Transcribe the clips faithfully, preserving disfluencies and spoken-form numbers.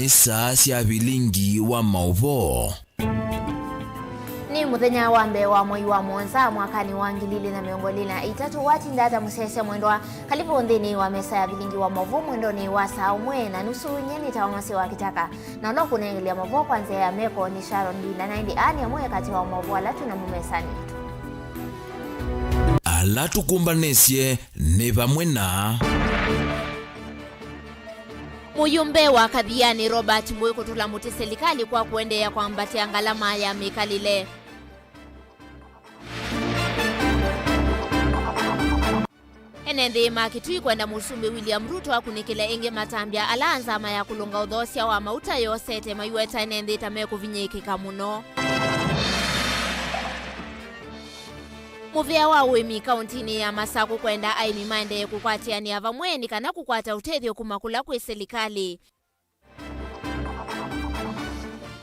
Nĩ saa sya vilingi wa maũvoo. Nĩ mũthenya wa mbee wa mwei wa mũonza mwakanĩ wa ngili ilĩ na mĩongo ĩlĩ na itatũ, watinda ata mũsyaĩĩsya mwendwa? Kalivu nthĩnĩ wa mesa ya vilingi wa maũvoo mwendonĩ wa saa ũmwe na nusu. Nyie nĩtawa Mercy wa Kĩtaka, na ũla ũkũnengelya maũvoo kwa nzĩa ya meko nĩ Sharon Ndinda, na ĩndĩ aa nĩ amwe katĩ wa maũvoo ala twĩ namo mesanĩ yitũ. Ala tũkũmbanĩsye nĩ vamwe na. Mũyũmbe wa Kathiani Robert Mbũi kũtũla mũtĩ silikalĩ kwa kũendeea kwambatĩa ngalama ya mĩkalĩle. Ene nthĩ ma Kitui kwenda Mũsumbĩ William Ruto akunĩkĩle ĩngĩ matambya ala nzama ya kũlũnga ũthoosya wa mauta yosete maiweta ene nthĩ ta mekũvinyĩĩkĩka mũno. Mũvĩa wa ũĩmi kaũntinĩ ya Masakũ kwenda aĩmi maendee kũkwatĩanĩa vamwe nĩ kana kũkwata ũtethyo kuma kũla kwĩ silikalĩ.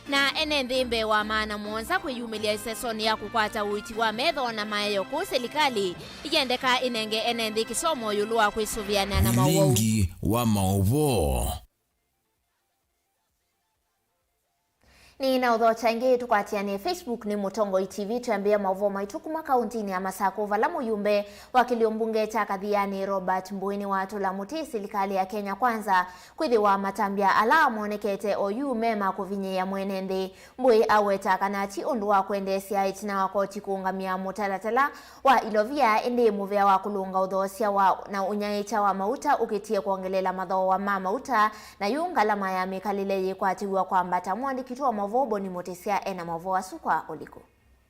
Na ene nthĩ mbee wa maana mũonza kwĩyumĩlya ĩsesonĩ ya kũkwata ũiiti wa metho na maeo kũu silikalĩ ĩyendeka ĩnenge ene nthĩ kĩsomo ĩũlũ wa kwĩsũvĩanĩa na maũwau. Vilingi wa maũvoo. Nĩ na ũthokya ĩngĩ tũkwatĩanĩe Facebook nĩ Mũtongoi T V. Twĩambĩĩa maũvoo maitũ kuma kaũntinĩ ya Masakũ, vala mũyũmbe wa kĩlio mbunge kya Kathiani Robert Mbũi nĩwatũla mũtĩ silikalĩ ya Kenya Kwanza kwĩthĩwa matambya ala monekete oyu me ma kũvinyĩĩa mwene nthĩ. Mbũi aweta kana ti ũndũ wa kwendeesya ĩtina wa koti kũũngamĩa mũtalatala wa ilovia, ĩndĩ mũvea wa kũlũnga ũthoosya wa na ũnyaĩĩkya wa mauta ũkĩtie kwongeleela mathooa ma mauta, na yu ngalama ya mĩkalĩle yĩkwatĩw'a kwambata. Mũandĩki witũ wa maũvoo Boni Mũtĩsya e na maũvoo asu kwa ũliku.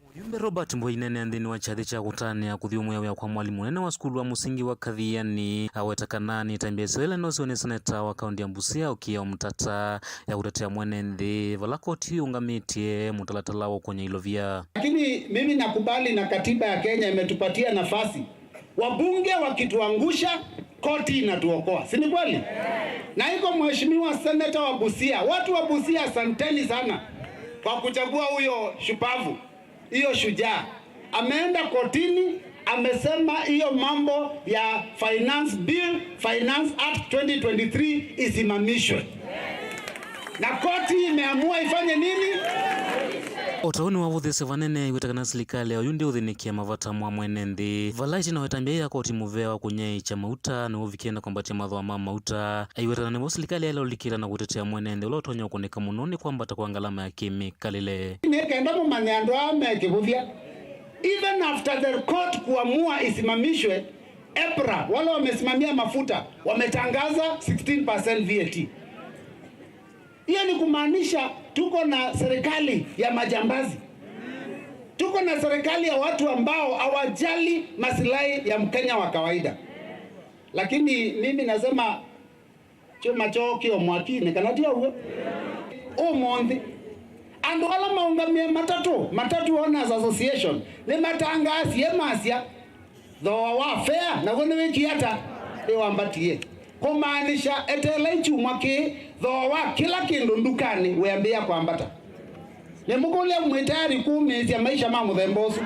Mũyũmbe Robert Mbũi aineenea nthĩnĩ wa kyathĩ kya kũtanĩa kũthyũmũĩa wĩa kwa mwalimũ mũnene wa sukulu wa mũsingi wa Kathiani aweta kana nĩ ĩtambya ĩseo ĩla ĩnoosiwe nĩ seneta wa kaũnti ya Busia Okiya Omtata ya kũtetea mwene nthĩ, vala koti yĩũngamĩtye mũtalatala wa ũkũnya ilovia. Lakini mimi nakubali na katiba ya Kenya imetupatia nafasi. Wabunge wakituangusha, koti inatuokoa. Si ni kweli? Na iko mheshimiwa seneta wa Busia. Watu wa Busia, asanteni sana kwa kuchagua huyo shupavu, hiyo shujaa. Ameenda kotini, amesema hiyo mambo ya Finance Bill, Finance Act twenty twenty-three isimamishwe. Na koti imeamua ifanye nini? O ta ũu nĩwavũthĩsye vanene aiweta kana silikalĩ oyu ndĩũthĩnĩkĩa mavata ma mwene nthĩ. Vala ĩtina wa ĩtambya ya koti mũvea wa kũnyaĩĩkya mauta nĩwũvikie na kwambatya mathooa ma mauta, aiweta kana nĩvo silikalĩ yaĩle ũlikĩla na kũtetea mwene nthĩ ũla ũtonya ũkũnĩka mũno nĩ kwambata kwa ngalama ya kĩmĩkalĩle. Nĩ kenda mũmanye andũ aa me kĩvũthya. Even after the court kuamua isimamishwe, EPRA, wale wamesimamia mafuta, wametangaza sixteen percent V A T. Hiyo ni kumaanisha tuko na serikali ya majambazi. Tuko na serikali ya watu ambao hawajali maslahi ya Mkenya wa kawaida. Lakini mimi nasema, kyũma kyookĩe mwakinĩ, kana ti ũw'o? Ũmũnthĩ, andũ ala maũngamĩe matatũ, Matatu Owners Association, nĩmatangaasie masya, thooa wa fare naw'o nĩwĩkie ata? Nĩwambatie. Kũmaanisha, eteelai kyumwa kĩĩ, thooa wa kĩla kĩndũ ndukanĩ wĩambĩĩa kwambata. Nĩmũkũlya mwĩ tayari kũũmĩĩsya maisha ma mũthemba ũsu?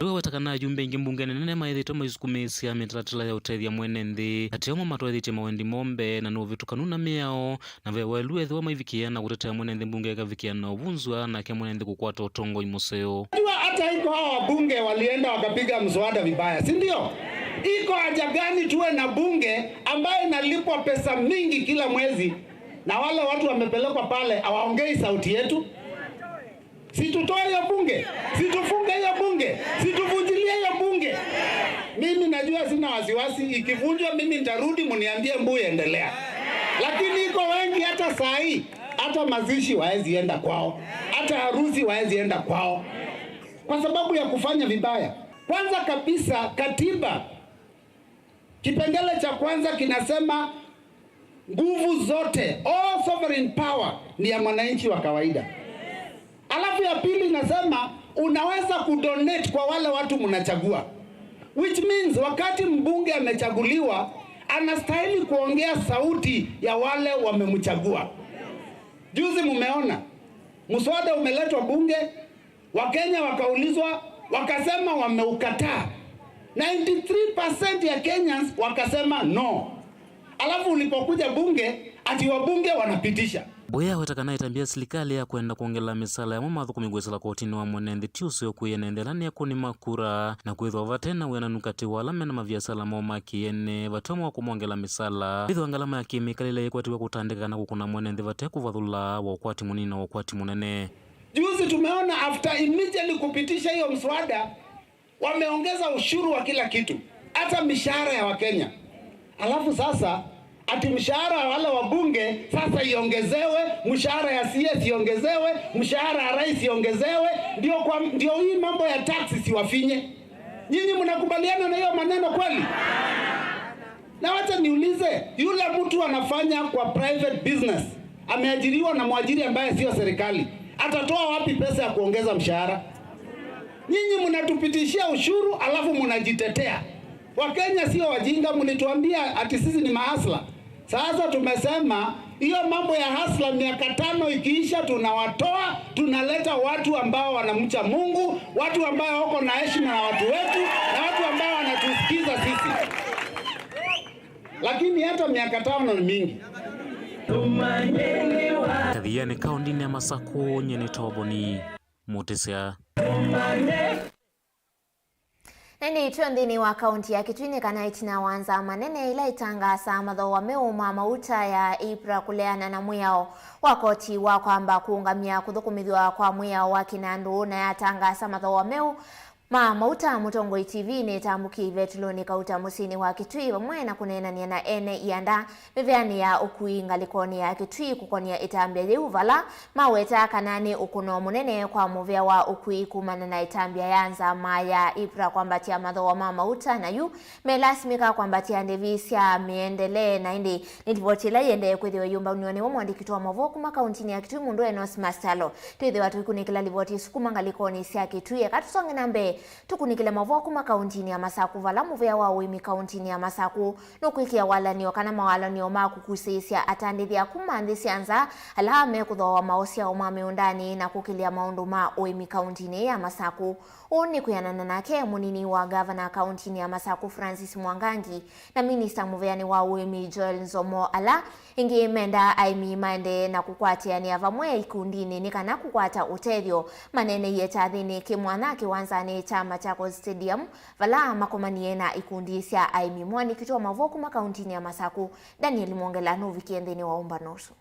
Rĩu aweta kana ayumbe aingĩ mbungenĩ nene maĩthĩtwe maisukumĩĩsya mĩtalatala ya ũtethya mwene nthĩ. Atĩ amwe matwaĩthĩtye mawendi moo mbee na nĩ ũvĩtũkanu na mĩao, na ve waĩlu ethĩwa maivikĩĩa na kũtetea mwene nthĩ mbunge ĩkavikĩa na ũvunzwa nake mwene nthĩ kũkwata ũtongoi mũseo. Unajua hata iko hawa wabunge walienda wakapiga mswada vibaya, si ndio? Iko haja gani tuwe na bunge ambayo inalipwa pesa mingi kila mwezi na wale watu wamepelekwa pale hawaongei sauti yetu? Si tutoe hiyo bunge? Si tufunge hiyo bunge? Si tuvunjilie hiyo bunge? Mimi najua sina wasiwasi, ikivunjwa mimi nitarudi muniambie, Mbũi, endelea. Lakini iko wengi hata saa hii, hata mazishi waezi enda kwao, hata harusi waezi enda kwao, kwa sababu ya kufanya vibaya. Kwanza kabisa, katiba kipengele cha kwanza kinasema nguvu zote, all sovereign power, ni ya mwananchi wa kawaida. Alafu ya pili inasema unaweza kudonate kwa wale watu mnachagua, which means wakati mbunge amechaguliwa, anastahili kuongea sauti ya wale wamemchagua. Juzi mumeona mswada umeletwa bunge, Wakenya wakaulizwa, wakasema wameukataa. Ninety-three percent ya Kenyans wakasema no. Alafu ulipokuja bunge, ati wabunge wanapitisha. Mboya aweta kana ĩtambya ya silikalĩ ya kwenda kwongela mĩsala yamo mathũkũmi kwĩsĩla kotinĩ wa mwene nthĩ ti ũseo kwĩana nthĩ ala nĩ akũni ma kura, na kwĩthwa vate na wĩananu katĩ wa ala mena maviasala moo ma kĩene vate ũmwe wa kũmongela mĩsala. Kwĩthwa ngalama ya kĩmĩkalĩle yĩkwatiw'a kũtandĩka kana kũkũna mwene nthĩ vate kũvathũla wa ũkwati mũnini na wa ũkwati mũnene. Juzi tumeona after immediately kupitisha hiyo mswada, wameongeza ushuru wa kila kitu, hata mishahara ya Wakenya. Alafu sasa ati mshahara wa wale wabunge sasa iongezewe, mshahara ya C S iongezewe, mshahara ya rais iongezewe, ndio kwa, ndio hii mambo ya tax siwafinye. Nyinyi mnakubaliana na hiyo maneno kweli? Na wacha niulize, yule mtu anafanya kwa private business, ameajiriwa na mwajiri ambaye sio serikali, atatoa wapi pesa ya kuongeza mshahara? Nyinyi mnatupitishia ushuru alafu mnajitetea. Wakenya sio wajinga, mlituambia ati sisi ni mahasla. Sasa tumesema hiyo mambo ya hasla, miaka tano ikiisha, tunawatoa, tunaleta watu ambao wanamcha Mungu, watu ambao wako na heshima na watu wetu, na watu ambao wanatusikiza sisi. Lakini hata miaka tano ni mingi. Kathiani kaũndĩnĩ ya Masakũ, nyie nĩ Toboni Mũtĩsya. Na nĩ ĩtw'o nthĩnĩ wa kaũnti ya Kitui nĩ kana ĩtina wa nzama nene ila ĩtangaasa mathooa meũ ma mauta ya IPRA kũleana na mwĩao wa koti wa kwamba kũũngamya kũthũkũmĩthw'a kwa mwĩao wa kĩnandũ na yatangaasa mathooa meũ ma mauta, Mũtongoi T V nĩtambũkie ivetulũnĩ kauta mũsyĩnĩ wa Kitui vamwe na kũneenany'a na ene ianda mĩveanĩ ya ũkui ngalĩkonĩ ya Kitui kũkonia ĩtambya yĩu, vala mawetaa kana nĩ ũkũno mũnene kwa mũvĩa wa ũkui kumana na ĩtambya ya nzama ya IPRA kwambatya mathooa ma mauta, na yu melasimĩka kwambatya ndĩvi sya mĩendelee. Na ĩndĩ nĩ livoti ĩla yĩendee kwĩthĩwa yũmbanw'a nĩwe mũandĩki witũ wa maũvoo kuma kaũntinĩ ya Kitui, mũndũ Enos Masalo. Twĩthĩwa tũikunĩkĩla livoti isu kuma ngalĩkonĩ sya Kitui, eka tũsonge na mbee tũkunĩkĩle maũvoo kuma kaũntinĩ ya Masakũ, vala mũvĩa wa ũĩmi kaũntinĩ ya Masakũ nũkwĩkĩa walany'o kana mawalany'o ma kũkusĩĩsya atandĩthya kuma nthĩ sya nza ala mekũthooa maũsyao ma mĩũndanĩ na kũkĩlya maũndũ ma ũĩmi kaũntinĩ ya Masakũ. Ũũ nĩ kwĩanana nake mũnini wa ngavana kaũntinĩ ya Masakũ Francis Mwangangi na minista mũveanĩ wa ũĩmi Joel Nzomo, ala ĩngĩ mendaa aĩmi maendee na kũkwatĩanĩa vamwe ikundinĩ nĩ kana kũkwata ũtethyo. Maneeneie kyathĩnĩ kĩ mwanya kĩwanzanĩ kya Machakos Stadium, vala makomanie na ikundi sya aĩmi. Mũandĩki witũ wa maũvoo kuma kaũntinĩ ya Masakũ, Daniel Mwongela, nũvikie nthĩnĩ wa ũmbano ũsu.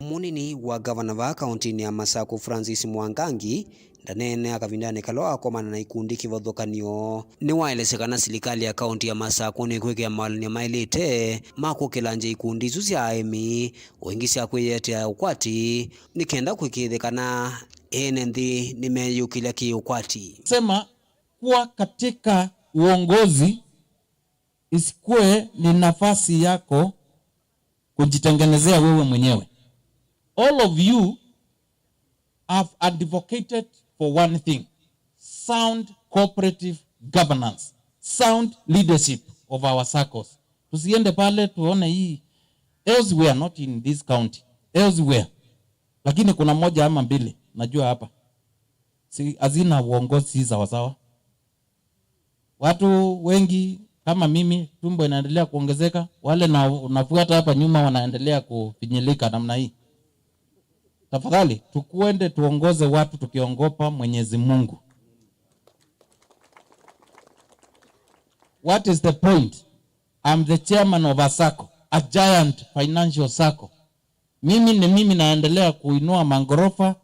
Mũnini wa ngavana vaa kaũntinĩ ya Masakũ, Francis Mwangangi, ndaneenea kavindanĩ kala wakomana na ikundi kĩvathũkany'o. Nĩwaelesya kana silikalĩ ya kaũnti ya Masakũ nĩkwĩkĩa mawalany'o maĩlĩte ma kũkĩlangya ikundi isu sya aĩmi o ĩngĩ sya kwĩyetea ũkwati, nĩ kenda kũĩkĩĩthya kana ene nthĩ nĩmeyĩũkĩlya kĩ-ũkwati. Sema kuwa katika uongozi isikuwe ni nafasi yako kujitengenezea wewe mwenyewe. All of you have advocated for one thing, sound cooperative governance, sound leadership of our saccos. Tusiende pale tuone hii elsewhere, not in this county, elsewhere. Lakini kuna moja ama mbili najua hapa si hazina uongozi sawasawa. Watu wengi kama mimi, tumbo inaendelea kuongezeka, wale na unafuata hapa nyuma wanaendelea kufinyilika namna hii. Tafadhali tukuende tuongoze watu tukiongopa Mwenyezi Mungu. What is the point? I'm the chairman of a sacco, a giant financial sacco. Mimi ni mimi naendelea kuinua mangorofa,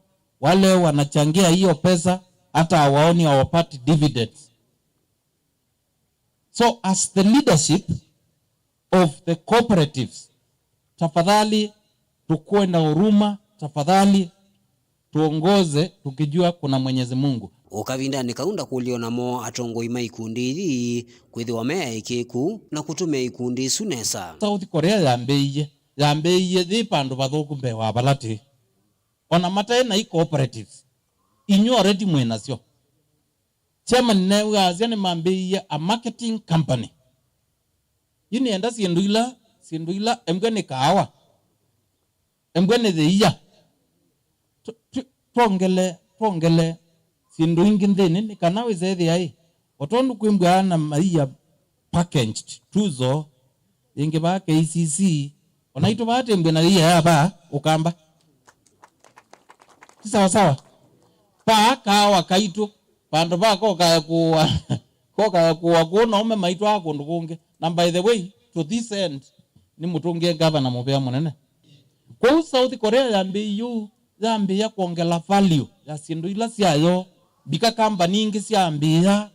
wale wanachangia hiyo pesa hata hawaoni, hawapati dividends. So as the leadership of the cooperatives, tafadhali tukuwe na huruma, tafadhali tuongoze tukijua kuna Mwenyezi Mungu. O kavindanĩ kau ndakũlyo namo atongoi ma ikundi ii kwĩthĩwa me aĩkĩĩku na kũtũmĩa ikundi isu nesa. South Korea yambĩĩie, yambĩĩie yĩ vandũ vathũku mbee wa vala tĩĩ. Ona mataĩ na i cooperatives, inyu already mwĩ nasyo. Chairman new'asya nĩmambĩĩie a marketing company. Yu nĩenda syĩndũ ila, syĩndũ ila embwe nĩ kaawa, embwe nĩ thĩia. Tw-, tw-, twongele, twongele syĩndũ ingĩ nthĩnĩ nĩ kana wĩsethĩa ĩ, o tondũ kwĩ mbwaa na maia packaged tuzo, Yĩngĩ vaa K C C, o naitũ vaa tembwe na yĩia ya vaa Ũkamba. Ti sawa sawa? Vaa kaawa kaitũ, vandũ va kokaya kũũa, kokaya kũũa kũũ na ũme maitwaa kũndũ kũngĩ. Na by the way, to this end, nĩ mũtũngĩe ngavana mũvea mũnene. Kwoou South Korea yambĩĩie ũu, yambĩĩa kwongela value ya syĩndũ ila syayo, mbika kambani ingĩ syambĩĩa,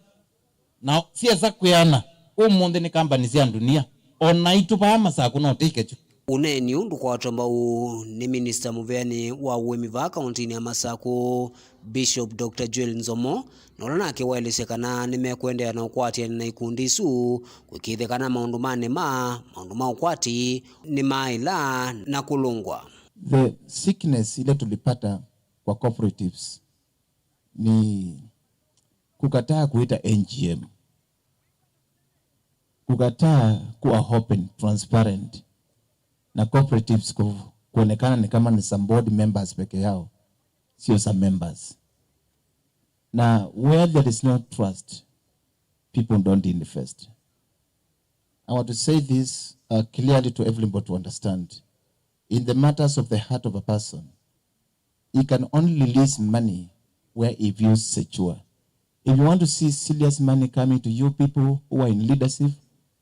na syesa kwĩana, ũmũnthĩ nĩ kambani sya ndunia, o naitũ vaa Masakũ no tĩke kyu. Ũneeni ũũ ndũkwatwa mbau nĩ minista mũveani wa ũĩmi vaa kaũntĩnĩ ya Masakũ, Bishop Doctor Joel Nzomo, na ũla nake waelesya kana nĩmekũendeea na ũkwatĩanĩ na ikundi isu kũĩkĩĩthya kana maũndũ ma nĩma, maũndũ ma ũkwati nĩmaaĩla na kũlũngwa. The sickness ile tulipata kwa cooperatives ni kukataa kuita N G M, kukataa kuwa open, transparent, na cooperatives ku-, kuonekana ni kama ni some board members peke yao, sio some members. Na where there is no trust, people don't invest. I want to say this, uh, clearly to everybody to understand. In the matters of the heart of a person, he can only release money where he feels secure. If you want to see serious money coming to you people who are in leadership,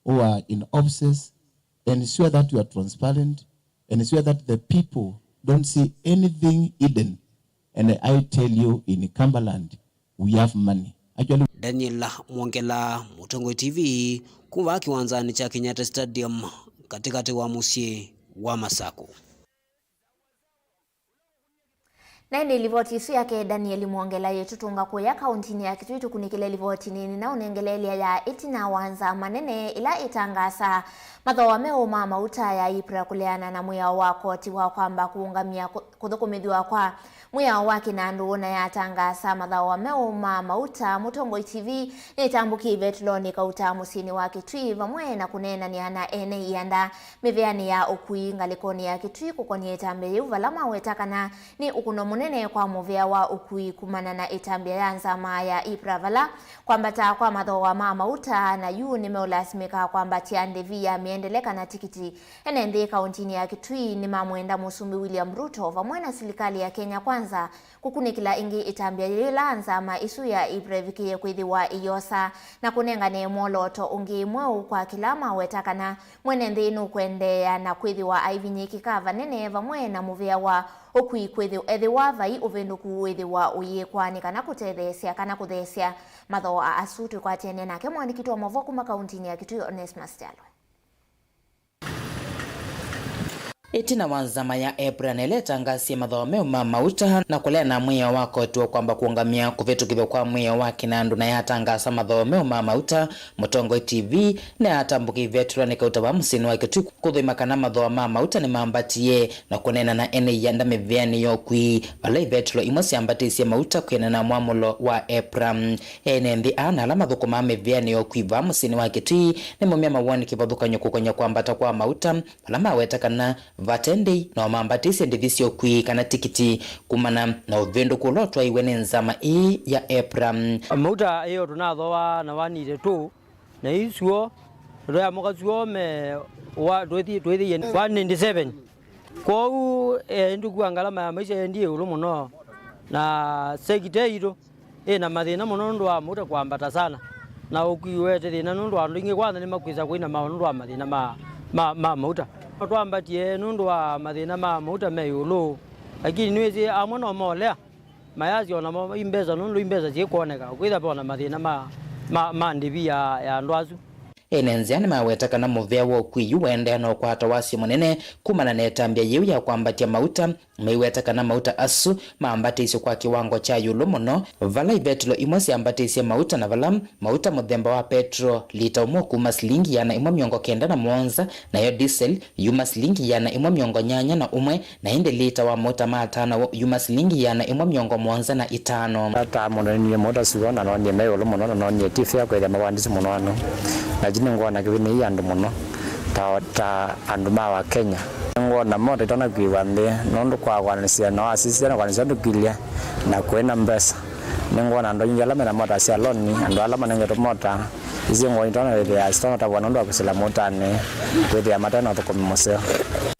who are in offices, ensure that you are transparent, ensure that the people don't see anything hidden. And I tell you, in Cumberland, we have money. Actually, Daniel Mwongela, Mũtongoi T V, kuma kĩwanzanĩ kya Kenyatta Stadium, katĩkatĩ wa mũsyĩ wa Masakũ. Na ĩndĩ livoti ĩsu yake Daniel Mwongela yĩtũtũnga kũya kaũntinĩ ya Kitui tũkunĩkĩle livoti nini na ũnengeleelya ya ĩtina wa nzama nene ĩla ĩtangaasa mathooa meũ ma mauta ya ipra kũleana na mwĩao wa koti wa kwamba kũũngamya kũ-, kũthũkũmĩthw'a kwa mwĩao wa kĩnandũ na yatangaasa mathooa meũ ma mauta. Mũtongoi T V nĩtambũkie ivetulonĩ kauta mũsyĩnĩ wa Kitui vamwe na kũneenanĩa na ene ianda mĩveanĩ ya ũkui ngalĩkonĩ ya Kitui kũkonie ĩtambya yĩu, vala maweta kana nĩ ũkũno mũnene kwa mũvĩa wa ũkui kumana na ĩtambya ya nzama ya ipra, vala kwambata kwa mathooa ma mauta na yu nĩmeũlasimĩka kwambatya ndĩvi ya mĩendele kana tikiti. Ene nthĩ kaũntinĩ ya Kitui nĩmamwenda Mũsumbĩ William Ruto vamwe na silikalĩ ya Kenya Kwanza kũkunĩkĩla ĩngĩ ĩtambya yĩla nzama ĩsu ya ipra ĩvikĩie kwĩthĩwa ĩyosa na kũnengane mwolooto ũngĩ mweũ kwa kĩla maweta kana mwene nthĩ nũkũendeea na kwĩthĩwa aivinyĩĩkĩka vanene vamwe na mũvĩa wa ũkui kwĩthĩ-, ethĩwa vai ũvĩndũku wĩthĩwa ũyĩkwa nĩ kana kũtetheesya kana kũtheesya mathooa asu. Twĩkwatene nake mũandĩki wa maũvoo kuma kaũntinĩ ya Kitui, Onesmus Kyalwe. Ĩtina wa nzama ya epra na ĩla ĩtangasie mathooa meũ ma mauta na kũleana na mwĩao wa koti wa kwamba kũũngamya kũvĩtũkĩthw'a kwa mwĩao wa kĩnandũ na yatangaasa mathooa meũ ma mauta, Mũtongoi T V nĩyatambũkie ivetulonĩ kauta vaa mũsyĩnĩ wa Kitui kũthũima kana mathooa ma mauta nĩmambatie na kũneena na ene ianda mĩvĩanĩ ya ũkui, vala ivetulo imwe syambatĩsye mauta kwĩanana na mwamũlo wa epra. Ene nthĩ aa na ala mathũkũmaa mĩvĩanĩ ya ũkui vaa mũsyĩnĩ wa Kitui nĩmaumya mawoni kĩvathũkany'o kũkony'a kwambata kwa mauta, vala maweta kana vate ndĩi no mambatĩsye ndĩvi sya ũkui kana tikiti kumana na ũvĩndũku ũla ũtwaiwe nĩ nzama ĩĩ ya epra. Mauta ĩyo tũnathooa na one eighty two, na isuo tũyamũka suo me wa-, twĩthi-, twĩthĩie one ninety seven. Kwoou, eh, ĩndũku wa ngalama ya maisha yendie ĩũlũ mũno, na sekita yitũ ĩ na mathĩna mũno nũndũ wa mauta kwambata sana, na ũkui wete thĩna nũndũ andũ aingĩ kwanza nĩmakwĩsa kũinama nũndũ wa mathĩna ma, ma, ma mauta. Twambatie nũndũ wa mathĩna ma mauta me ĩũlũ, lakini nĩwĩsĩ amwe no molea mayasya o namo imbesa nũndũ imbesa syĩkwoneka, kwĩtha ve o na mathĩna ma, ma, ma ndĩvi ya, ya andũ asu. Ene nzĩa nĩmaweta kana mũvĩa wa ũkui yu waendeea na ũkwata wasyo mũnene kumana na ĩtambya yĩu ya kwambatya mauta, maiweta kana mauta asu mambatĩsye kwa kĩwango kya ĩũlũ mũno, vala ivetũlo imwe syambatĩsye mauta na vala mauta mũthemba wa petro lita ũmwe kuma silingi ĩana ĩmwe mĩongo kenda na mũonza, nayo diesel yuma silingi ĩana ĩmwe mĩongo nyanya na ũmwe, na ĩndĩ lita wa mauta ma atano yuma silingi ĩana ĩmwe mĩongo mũonza na itano. Ata mũndũ nĩnie mauta suo na nonie me ĩũlũ mũno na nonie ti fair kwĩthĩa mawandĩsĩ mũno ano. Na yu nĩngwona kĩvĩnĩi andũ mũno ta, ta andũ ma wa Kenya. Nĩngwona mota itanakwĩwa nthĩ nũndũ kwa kwanĩsya na wasisya na kwanĩsya ndũkilya na kwĩna mbesa. Nĩngwona andũ aingĩ ala mena mota sya loni, andũ ala manengetwe mota Isyĩngwa itonya wĩthĩa sitonya ũtavwa nũndũ wa kwĩsĩla mautanĩ, kwĩthĩa mate na ũthũkũmi mũseo.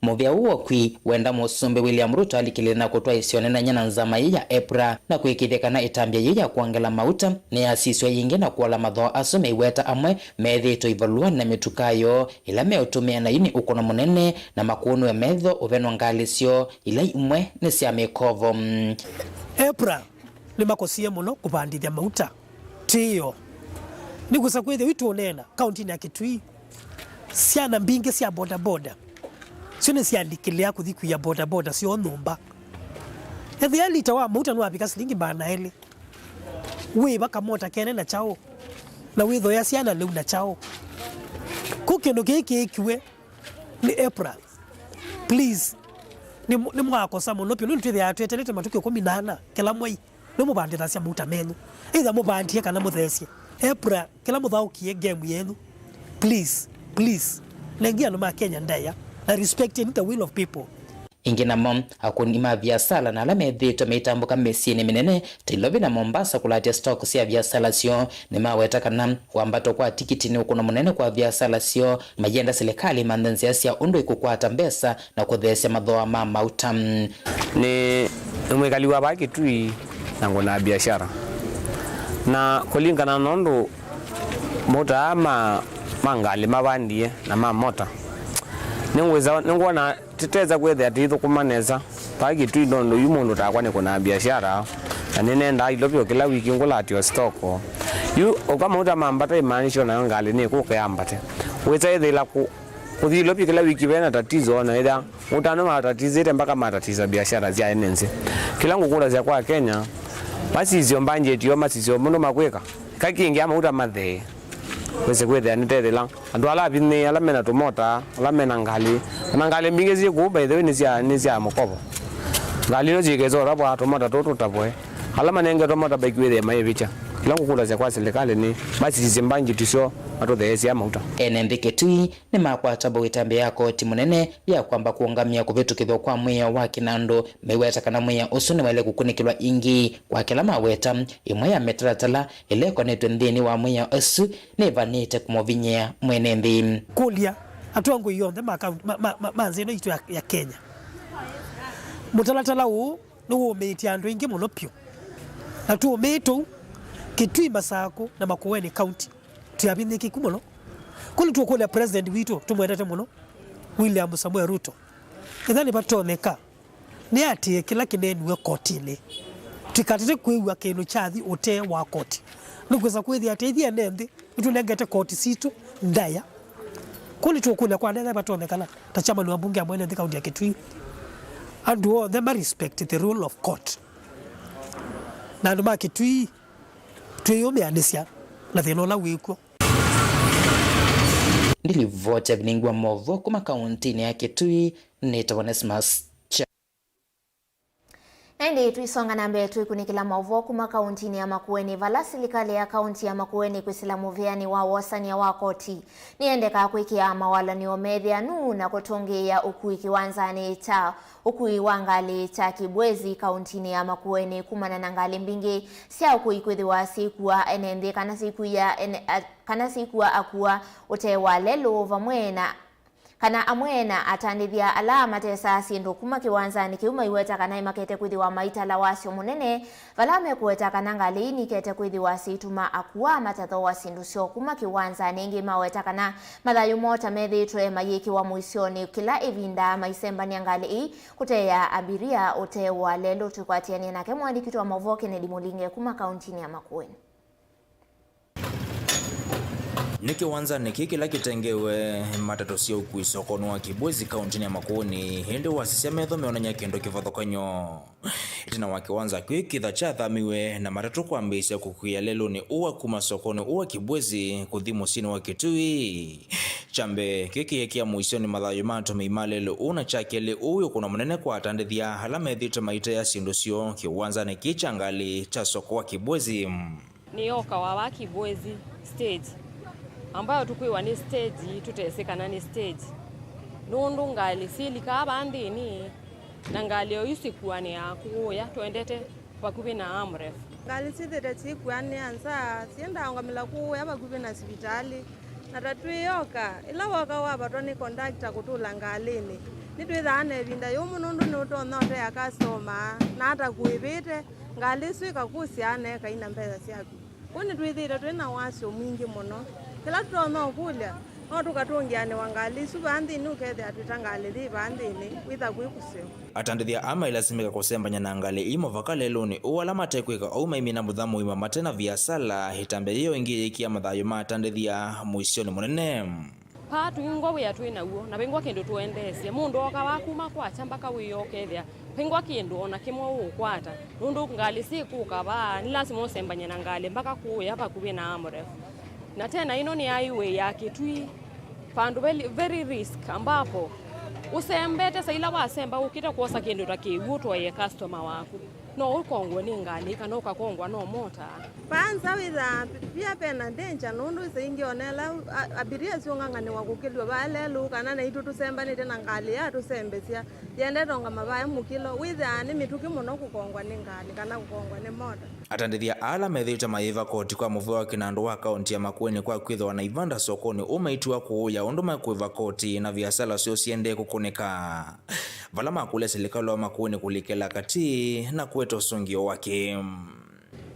Mũvĩa ũũ wa ũkui wenda Mũsumbĩ William Ruto alikĩlĩle na kũtwaĩsya ũnenany'a na nzama ĩĩ ya EPRA na kũĩkĩĩthya kana ĩtambya yĩĩ ya kwongela mauta nĩyasisw'a yĩngĩ na kũola mathooa asu me iweta amwe methĩĩtwe ivaluanĩ na mĩtuka yoo ĩla meũtũmĩa na yu nĩ ũkũno mũnene na makũnĩwe metho ũvenwa ngalĩ syoo ila imwe nĩ sya mĩkovo. EPRA nĩmakosie mũno kũvandĩthya mauta. Tiyo. Nĩkwĩsa kwĩthĩwa itũneena kaũntĩnĩ ya Kitui, syana mbingĩ sya bodaboda syo nĩsyalikĩlĩa kũthi kwia bodaboda syoo nyũmba. Ethĩa lita wa mauta nĩwavika silingi maana elĩ, wĩva kamota kene na kyaũ, na wĩthoea syana lĩu na kyaũ? Kũ kĩndũ kĩĩ kĩĩkiwe nĩ EPRA. Please. Nĩ, nĩmwakosa mũno vyũ nũndũ twĩthĩaa twetelete matukũ ĩkũmi na ana kĩla mwei. Nĩmũvandĩthasya mauta menyu. Either mũvandie kana mũtheesye. EPRA, kĩla mũthaũkie game yenyu. Please, please. Nengi andũ ma Kenya ndaĩa. Na respecting the will of people. Ĩngĩ namo, akũni ma viasala na ala methĩĩtwe meitambũka mĩsyĩnĩ mĩnene ta Nairobi na Mombasa kũlatya stock sya viasala syoo nĩmaweta kana wambato kwa tikiti nĩ ũkũno mũnene kwa viasala syoo, mayenda silikalĩ ĩmanthe nzĩa sya ũndũ ĩkũkwata mbesa na kũtheesya mathooa ma mauta. Nĩ, nĩ mwĩkali wa vaa Kitui na ngũnaa biashara. Na kũlingana na ũndũ mauta aa ma, ma ngalĩ mavandie na ma mota, nĩngwĩsa, nĩngwona tĩtesa kwĩthĩa tĩithũkũma nesa vaa Kitui nũndũ yu mũndũ takwa nĩkũnaa biashara, na nĩnendaa Nairobi o kĩla wiki ngũlatĩwe stoko. Yu ũka mauta mambata imaanisha nayo ngalĩ nĩkũka yambate. Wĩsa ĩthĩla kũ-, kũthi Nairobi kĩla wiki vena tatizo, ona ĩthĩa ũtano matatizĩte mpaka matatisa biashara sya ene nthĩ. Kĩla ngũkũlasya kwa Kenya, masisye mbanjeti yoo, masisye mũndũ makwĩka. Ĩka kĩngĩ amauta mathee. Wĩse kwĩthĩa nĩtethĩla andũ ala avinyĩĩ, ala mena tũmota, ala mena ngalĩ. Ona ngalĩ mbingĩ syĩ kũu, by the way, nĩ sya, nĩ sya mũkovo. Ngalĩ ino syĩkesa ũtavwa tũmota tũũ tũtavwe. Ala manengetwe motorbike wĩthĩe maĩvĩtya. Kĩla ngũkũlasya kwa silikalĩ nĩ masisye mbanjeti syoo, matũtheesye mauta. Ene nthĩ Kitui nĩmakwata mbau ĩtambya ya koti mũnene ya kwamba kũũngamya kũvĩtũkĩthw'a kwa mwĩao wa kĩnandũ, meweta kana mwĩao ũsu nĩwaĩle kũkunĩkĩlwa ĩngĩ kwa kĩla maweta ĩmwe ya mĩtalatala ĩla ĩkonetw'e nthĩnĩ wa mwĩao ũsu nĩvanĩte kũmũvinyĩa mwene nthĩ. Kũlya atongoi onthe ma kaunti, ma, ma, ma, ma nthĩ ĩno yitũ ya, ya Kenya. Mũtalatala ũũ nĩwũmĩĩtye andũ aingĩ mũno vyũ. Na tũũmĩĩ tũu, Kitui, Masakũ na Makueni County, twĩ avinyĩkĩku mũno. Kũlĩ tũkũlya President witũ tũmwendete mũno, William Samuel Ruto, ethĩwa nĩvatonyeka, nĩatĩĩe kĩla kĩneeniwe kotinĩ. Tũikatate kwĩw'a kĩndũ kyathi ũtee wa koti. Nĩkwĩsa kwĩthĩa atĩ ithyĩ ene nthĩ nĩtũnengete koti sitũ ndaĩa. Kũu nĩtũkũlya kwa nesa vatonyekana ta chairman wa mbunge ya mwene nthĩ kaunti ya Kitui, andũ onthe ma respect the rule of court. Na andũ ma Kitui twĩyũmĩanĩsya na thĩna ũla wĩkw'o. Ndilivoti ya vilingi wa maũvoo kuma kauntinĩ ya Kitui nĩtawa Onesmus. Na ĩndĩ tũisonga na mbee twĩkunĩkĩla maũvoo kuma kauntinĩ ya Makueni, vala silikalĩ ya kaunti ya Makueni kwĩsĩla mũvĩanĩ wa wosany'a wa koti nĩyendekaa kwĩkĩa mawalany'o methĩanu na kũtũngĩĩa ũkui kĩwanzanĩ kya ũkui wa ngalĩ kya Kibwezi kauntinĩ ya Makueni kumana na ngalĩ mbingĩ sya ũkui kwĩthĩwa syĩkua ene nthĩ kana syĩkuia ene, a, kana syĩkua akua ũtee wa lelũ vamwe na kana amwe na atandĩthya ala matesaa syĩndũ kuma kĩwanzanĩ kĩu maiweta kana nĩmakete kwĩthĩwa maitala wasyo mũnene, vala mekũweta kana ngalĩ ii nikete kwĩthĩwa syĩtuma akua matathooa syĩndũ syoo kuma kĩwanzanĩ. Ĩngĩ maweta kana mathayũ moo ta methĩĩtwe mayĩkĩwa mũisyonĩ kĩla ĩvinda maisembany'a ngalĩ ii kũteea abiria ũtee wa lelũ. Tũikwatĩanĩa nake mũandĩki witũ wa maũvoo Kennedy Mũlinge kuma kauntinĩ ya Makueni. Nĩ kĩwanzanĩ kĩĩ kĩla kĩtengewe matatũ sya ũkui sokonĩ wa Kibwezi kauntinĩ ya Makueni, ĩndĩ wasisya metho meonany'a kĩndũ kĩvathũkany'o. Ĩtina wa kĩwanza kĩĩ kwĩthwa kyathamiwe na matatũ kwambĩĩsya kũkuĩa lelũnĩ ũũ wa kuma sokonĩ ũũ wa Kibwezi kũthi mũsyĩnĩ wa Kitui. Kya mbee, kĩĩ kĩyĩkĩa mũisyonĩ mathayũ ma atũmĩi ma lelũ ũũ, na kya kelĩ, ũũ wĩ ũkũno mũnene kwa atandĩthya ala methĩĩtwe maiteea syĩndũ syoo kĩwanzanĩ kĩĩ kya ngalĩ kya soko wa Kibwezi. Nĩyokawa vaa Kibwezi stage, ambayo tũkwĩwa nĩ stage, tũtesĩ kana nĩ stage, nũndũ ngalĩ syĩlikaa vaa nthĩnĩ, na ngalĩ oyu syĩkuanĩaa kũũya twendete vakuvĩ na Amref. Ngalĩ syĩthĩte syĩkuanĩa nza, syendaa ũngamĩla kũũya vakuvĩ na sivitalĩ. Na ta twĩyoka, ĩla woka wavatwa nĩ kondakta kũtũla ngalĩnĩ, nĩtwĩthaa na ĩvinda yũmũ nũndũ nĩũtonya ũtea customer, na ata kũĩvĩte, ngalĩ ĩsu ĩkakũsya na ĩkaina mbesa syaku. Kwoou nĩtwĩthĩĩtwe twĩ na wasyo mwingĩ mũno. Kĩla tũtonya ũkũlya, no tũkatũngĩanĩwa ngalĩ isu vaa nthĩnĩ, ũkethĩa twĩ ta ngalĩ yĩ vaa nthĩnĩ, wĩtha kwĩ kũseo. Atandĩthya aa mailasimĩka kũsembany'a na ngalĩ ii mũvaka lelũnĩ ũũ, ala mate kwĩka ũu maimina mũtha mũima mate na viasala. Ĩtambya yĩyo ĩngĩ yĩĩkĩa mathayũ ma atandĩthya mũisyonĩ mũnene. Paa twingwa wĩa twĩ naw'o, na vingwa kĩndũ tũendeesye. Mũndũ ooka wa kuma kwakya mbaka wĩoo ũkethĩa vingwa kĩndũ o na kĩmwe ũũkwata, nũndũ ngalĩ syĩkũka vaa, nĩ lasima ũsembany'e na ngalĩ mbaka kũũya vakuvĩ na Amref. Na tena ĩno nĩ highway ya Kitui, vandũ very, very risk, ambapo ũsembete, saa ila wasemba ũkĩte kwosa kĩndũ ta kĩw'ũ ũtwaĩe customer waku, no ũkongwe nĩ ngalĩ kana ũkakongwa no mota. Vaa nza wĩthaa pia pena danger, nũndũ saa ingĩ ona ĩla a-, abiria syũng'ang'anĩwa kũkĩlw'a vaa lelũ, kana naitũ tũsembanĩte na ngalĩ yatũsembesya, yendete ũngama vaa mũkĩlo, wĩthaa nĩ mĩtũkĩ mũno kũkongwa nĩ ngalĩ kana kũkongwa nĩ mota. Atandĩthya ala methĩĩtwe mayĩva koti kwa mũvĩa wa kĩnandũ wa kaũnti ya Makueni kwa kwĩthĩwa na ivanda sokonĩ ũmaitiwa kũũya ũndũ mekũĩva koti na viasala syoo siendee kũkũnĩka, vala makũlya silikalĩ wa Makueni kũlikĩla katĩ na kũete ũsũngĩo wake.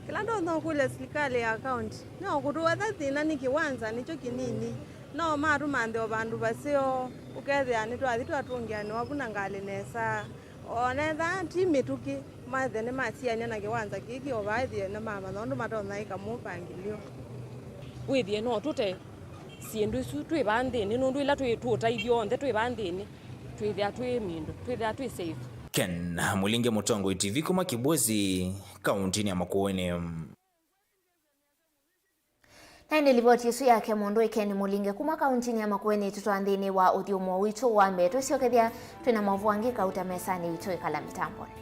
Kĩla ndonya ũkũlya silikalĩ ya kaũnti nĩ o kũtũvatha thĩna nĩ kĩwanza nĩkyo kĩnini, no matũmanthe o vandũ vaseo, ũkethĩa nĩtwathi twatũngĩanĩwa vu na ngalĩ nesa. O na ethĩwa ti mĩtũkĩ, maethe nĩmasiany'a na kĩwanza kĩĩ kĩ o vaa, ethĩwe nĩmamanya ũndũ matonya ĩka mũpangĩlyo. Wĩthĩe no tũte syĩndũ isu twĩ vaa nthĩnĩ, nũndũ ĩla twĩ tũũtaithyo onthe twĩ vaa nthĩnĩ, twĩthĩa twĩ mindũ, twĩthĩa twĩ safe. Ken Mũlinge, Mũtongoi T V, kuma Kibwezi, kaũntinĩ ya Makueni. Na ĩndĩ livoti ĩsu yake mũndũ Ken Mũlinge kuma kaũntinĩ ya Makueni ĩtũtwaa nthĩnĩ wa ũthyũmũo witũ wa mbee. Twĩsyokethya twĩ na maũvoo angĩ kauta mesanĩ witũ, ĩkala mĩtambonĩ.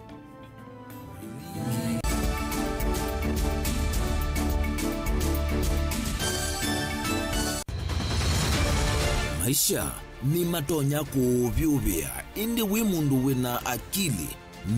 Maisha nĩmatonya kũũvyũvĩa, ĩndĩ wĩ mũndũ wĩ na akili,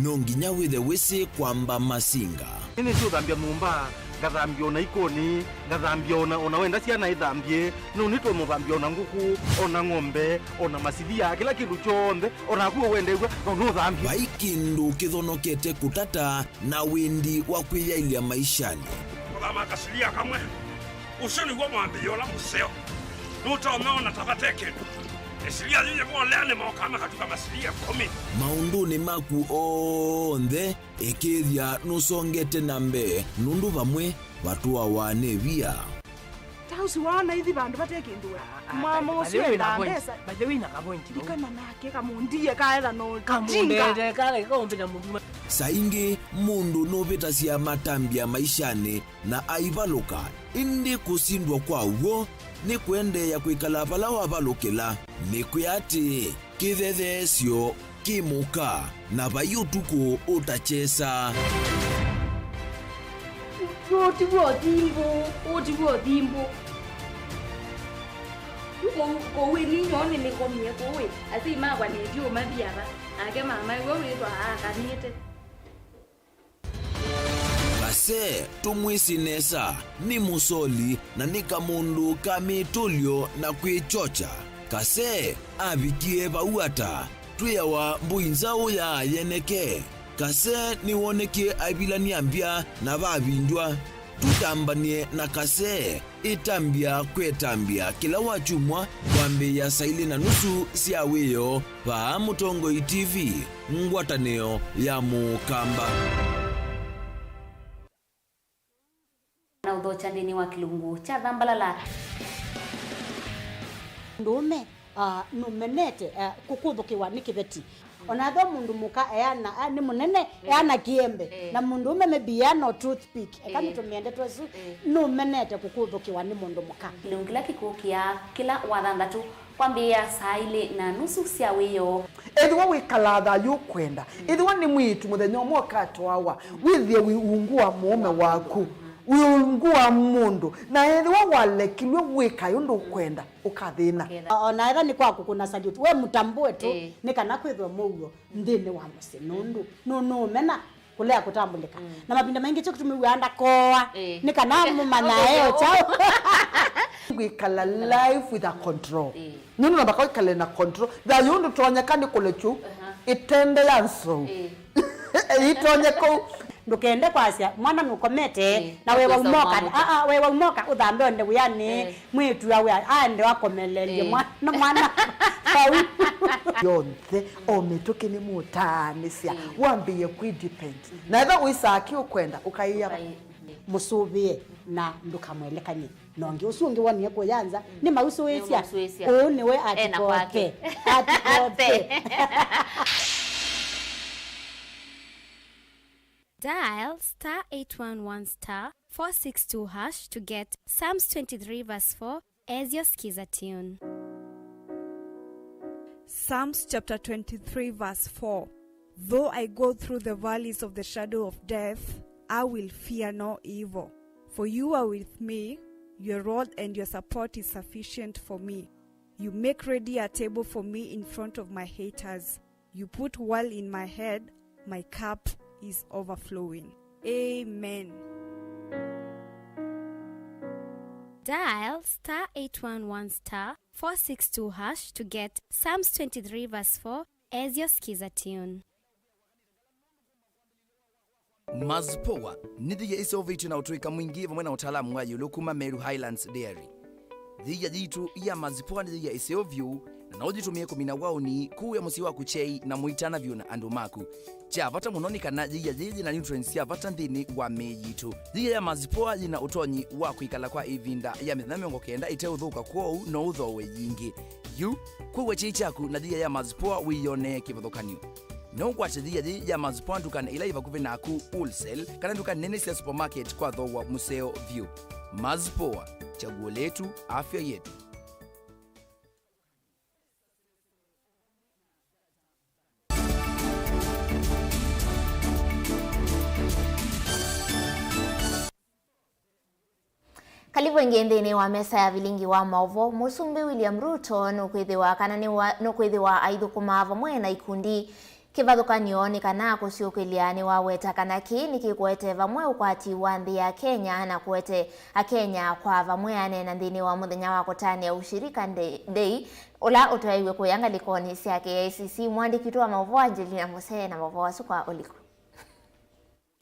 no nginya wĩthe wĩsĩ kwamba masinga. Nĩ nĩsĩ ũthambya nyũmba, ngathambya o na ikonĩ, ngathambya o na, o na wenda syana ithambye, no nĩtwe mũthambya o na ngũkũ, o na ng'ombe, o na masilia, kĩla kĩndũ kyonthe, o naku wendew'a, no nũthambye. Vai kĩndũ kĩthonokete kũtata na wĩndi wa kwĩyaĩlya maishanĩ. Kũthama kasilia kamwe. Ũsu nĩw'o mwambĩĩo ũla mũseo. Nũtonya ona ta vate kĩndũ. Ĩsilia yĩyĩvolea nĩmokaa makatuka masilia ĩkũmi. Maũndũnĩ maku onthe, ĩkĩĩthya nũsongete na mbee, nũndũ vamwe vatũawa nĩ via. Ta ũsu waona ithi vandũ vate kĩndũ we. Mama ũsu endaa mbesa. By the way, na kavointi vau. Ndikana nake kamũndie kaetha no tinga. Kamũndete kale kaũmbĩta mũthuma. Saa ingĩ mũndũ nũvĩtasya matambya maishanĩ na aivalũka, ĩndĩ kũsindwa kwa w'o nĩ kũendeea kwĩkala vala wavalũkĩla. Nĩkwĩa atĩĩ, kĩthetheesyo kĩ mũka, na vai ũtukũ ũtakyesa. Ũũ ti w'o thimbũ, ũũ ti w'o thimbũ. Kũu, kũu ĩni nyoo nĩnĩkomie kũu ĩ, asyai makwa nĩtyo mathi ava, nake mama ĩwe wĩthwa aakanĩte. Kase, tũmwĩsĩ nesa, nĩ mũsoli na nĩ kamũndũ ka mĩtũlyo na kwĩkyokya. Kase avikie vau ata? Twĩawa mbũi nzaũ ya yeneke. Kase nĩwonekie aivilany'a mbya na vavindw'a. Tũtambany'e na Kase. Ĩtambya kwetambya kĩla wakyumwa kwambĩĩa saa ilĩ na nusu sya wĩoo vaa Mũtongoi T V, ngwatanĩo ya Mũkamba. Na ũthokya nthĩnĩ wa kĩlungu kya Thambalala. Mũndũũme, ah, nũmenete, ah, kũkũthũkĩwa nĩ kĩveti. Ona ethĩwa mũndũ mũka eana, ah, nĩ mũnene, eh, eana kĩembe. Eh. Na mũndũũme maybe eana o toothpick. Eka, eh, nĩtũmĩe ndeto ĩsu, eh, nũmenete kũkũthũkĩwa nĩ mũndũ mũka. Kĩlungu kĩla kĩkũkĩa kĩla wathanthatũ kwambĩĩa saa ilĩ na nusu sya wĩoo. Ethĩwa wĩkalaa thayũ ũkwenda, ethĩwa nĩ mwĩĩtu mũthenya ũmwe ũkatwawa, wĩthĩe wĩ ungu wa mũũme waku, wĩ ungu wa mũndũ, na ethĩwa walekilw'e wĩkae ũndũ ũkwenda, ũkathĩna. Ũkethĩa. O na ethĩwa nĩ kwa kũkũna salute, we mũtambũe tu, ĩĩ, nĩ kana kwĩthwe mũuo nthĩnĩ wa mũsyĩ, nũndũ nũ-, nũũmena. Kũlea kũtambũlĩka. Mm. Na mavinda maingĩ kyo kĩtumi wĩaa ndakoa, ĩĩ, nĩ kana mũmanyae o kyaũ. Kwĩkala life with a control. Ĩĩ. Nũndũ namba kwĩkale na control. Thayũ ndũtonyeka nĩ kũlekyu, aha, ĩtende ya nsou. Ĩĩ. Ĩtonye kũu. Ndũkende kwasya mwana nũkomete, ĩĩ, na wewa ũkosa ũmoka. Mwana. Aa, wewa ũmoka ũthambe onde wĩanĩ. Ĩĩ. Mwĩĩtu awe aende wakomelelye, ĩĩ, mwana, mwana vau. Yonthe, o mĩtũkĩ nĩmũtaanĩsya, ĩĩ, wambĩĩe kwĩ depend. Na ethwa ũisaa kĩ ũkwenda, ũkaĩa. Ũkai-, mũsũvĩe na ndũkamwelekany'e na ũngĩ. Ũsu ũngĩ wonie kũya nza, mm, nĩmausũĩsya. Nĩmausũĩsya. Ũũ nĩwe. Ena atikote. Kwake. Atikote. Dial star eight one one star four six two hash to get Psalms twenty-three verse four as your Skiza tune. Psalms chapter twenty-three, verse four. Though I go through the valleys of the shadow of death, I will fear no evil. For you are with me, your rod and your support is sufficient for me. You make ready a table for me in front of my haters. You put oil in my head, my cup is overflowing. Amen. Dial star eight one one star four six two hash to get Psalms twenty-three verse four as your Skiza tune. Mazpoa nĩ thĩia ĩseũvĩtw'e na ũtũĩka mwingĩ vamwe na ũtaalamu wa ĩũlũ kuma Meru Highlands Dairy. Thĩia yitũ ya Mazpoa nĩ thĩia ĩseũ vyũ, na no ũyĩtũmĩe kũmina waũni, kũĩa mũsyĩ waku kyei, na mũitana vyũ na andũ maku. Kya vata mũno nĩ kana thĩia yĩĩ yĩna nutrients sya vata nthĩnĩ wa mĩĩ yitũ. Thĩia ya Mazpoa yĩna ũtonyi wa kwĩkala kwa ĩvinda ya mĩthenya mĩongo kenda ĩteũthũka, kwoou no ũthooe yingĩ. Yu, kũĩa kyei kyaku na thĩia ya Mazpoa wĩyonee kĩvathũkany'o. No ũkwate thĩia yĩĩ ya Mazpoa ndukanĩ ila yĩ vakuvĩ naku, wholesale, kana nduka nene sya supermarket kwa thooa mũseo vyũ. Mazpoa, chaguo letu, afya yetu. Kalivu ĩngĩ nthĩnĩ wa mesa ya vilingi wa maũvoo. Mũsumbĩ William Ruto nũkwĩthĩwa kana nĩwa-, nũkwĩthĩwa aithũkũmaa vamwe na ikundi. Kĩvathũkany'o nĩ kana kũsyũkĩlya nĩwaweta kana kĩĩ nĩkĩkũete vamwe ũkwati wa nthĩ ya Kenya na kũete Akenya kwa vamwe. Aneena nthĩnĩ wa mũthenya wa kũtanĩa Ushirika Day, Day, ũla ũtwaĩiw'e kũya ngalĩkonĩ sya K I C C, mũandĩki witũ wa maũvoo Angelina Musee na maũvoo asu kwa ũliku.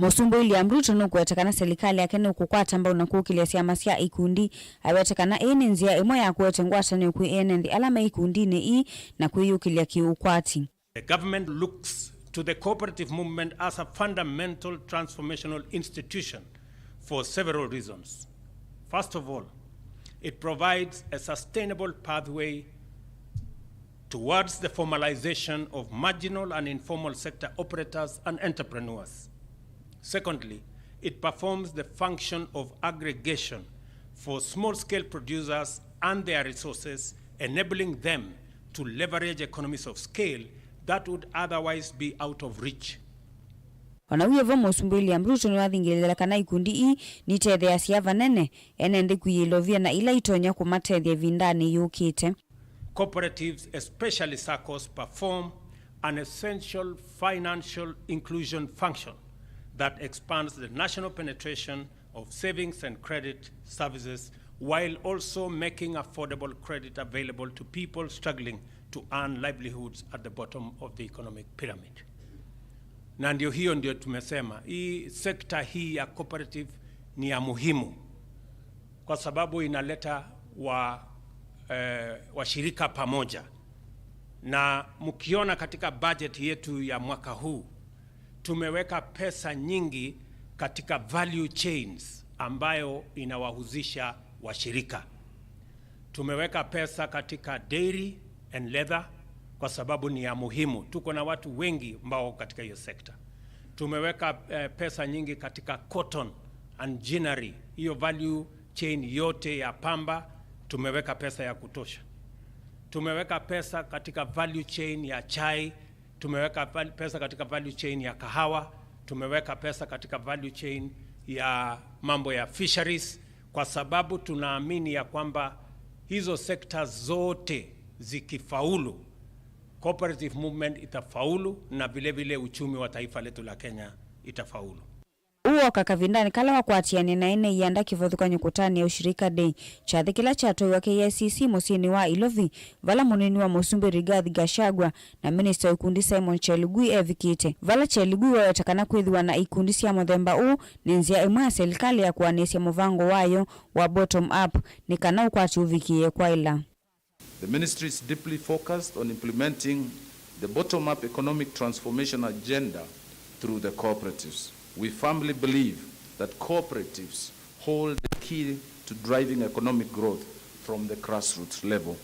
Mũsumbĩ William Ruto nũkũweta kana silikalĩ yake nũkũkwata mbau na kũkĩlya syama sya ikundi. Awete kana ĩĩ nĩ nzĩa ĩmwe ya kũete ngwatanĩo kwĩ ene nthĩ ala me ikundinĩ ii na kwĩyũkĩlya kĩ-ũkwati. The government looks to the cooperative movement as a fundamental transformational institution for several reasons. First of all, it provides a sustainable pathway towards the formalization of marginal and informal sector operators and entrepreneurs. Secondly, it performs the function of aggregation for small-scale producers and their resources, enabling them to leverage economies of scale that would otherwise be out of reach. O na wĩ o vo, Mũsumbĩ William Ruto nĩwathingĩlĩĩla kana ikundi ii nitetheeasya vanene ene nthĩ kwĩyĩlovya na ila itonya kũmatethya ĩvindanĩ yũkĩte. Cooperatives, especially saccos, perform an essential financial inclusion function that expands the national penetration of savings and credit services while also making affordable credit available to people struggling to earn livelihoods at the bottom of the economic pyramid. Na ndio hiyo ndio tumesema, hii sekta hii ya cooperative ni ya muhimu kwa sababu inaleta wa, eh, washirika pamoja. Na mkiona katika budget yetu ya mwaka huu, tumeweka pesa nyingi katika value chains ambayo inawahusisha washirika. Tumeweka pesa katika dairy and leather kwa sababu ni ya muhimu. Tuko na watu wengi ambao katika hiyo sekta. Tumeweka, eh, pesa nyingi katika cotton and ginnery. Hiyo value chain yote ya pamba tumeweka pesa ya kutosha. Tumeweka pesa katika value chain ya chai, tumeweka val-, pesa katika value chain ya kahawa, tumeweka pesa katika value chain ya mambo ya fisheries, kwa sababu tunaamini ya kwamba hizo sekta zote zikifaulu, cooperative movement itafaulu na vile vile uchumi wa taifa letu la Kenya itafaulu. Ũũ woka kavindanĩ kala wakwatĩanĩa na ene ianda kĩvathũkany'o kũtanĩa Ushirika Day, kyathĩ kĩla kyatwaiwa K I C C mũsyĩnĩ wa Ilovi, vala mũnini wa mũsumbĩ Rigathi Gachagua na minista wa ikundi Simon Chelugui evikĩte, vala Chelugui waweta kana kwĩthĩwa na ikundi sya mũthemba ũũ nĩ nzĩa ĩmwe ya silikalĩ ya kũanĩsya mũvango wayo wa bottom up nĩ kana ũkwati ũvikĩĩe kwaĩla. The ministry is deeply focused on implementing the bottom-up economic transformation agenda through the cooperatives. We firmly believe that cooperatives hold the key to driving economic growth from the grassroots level.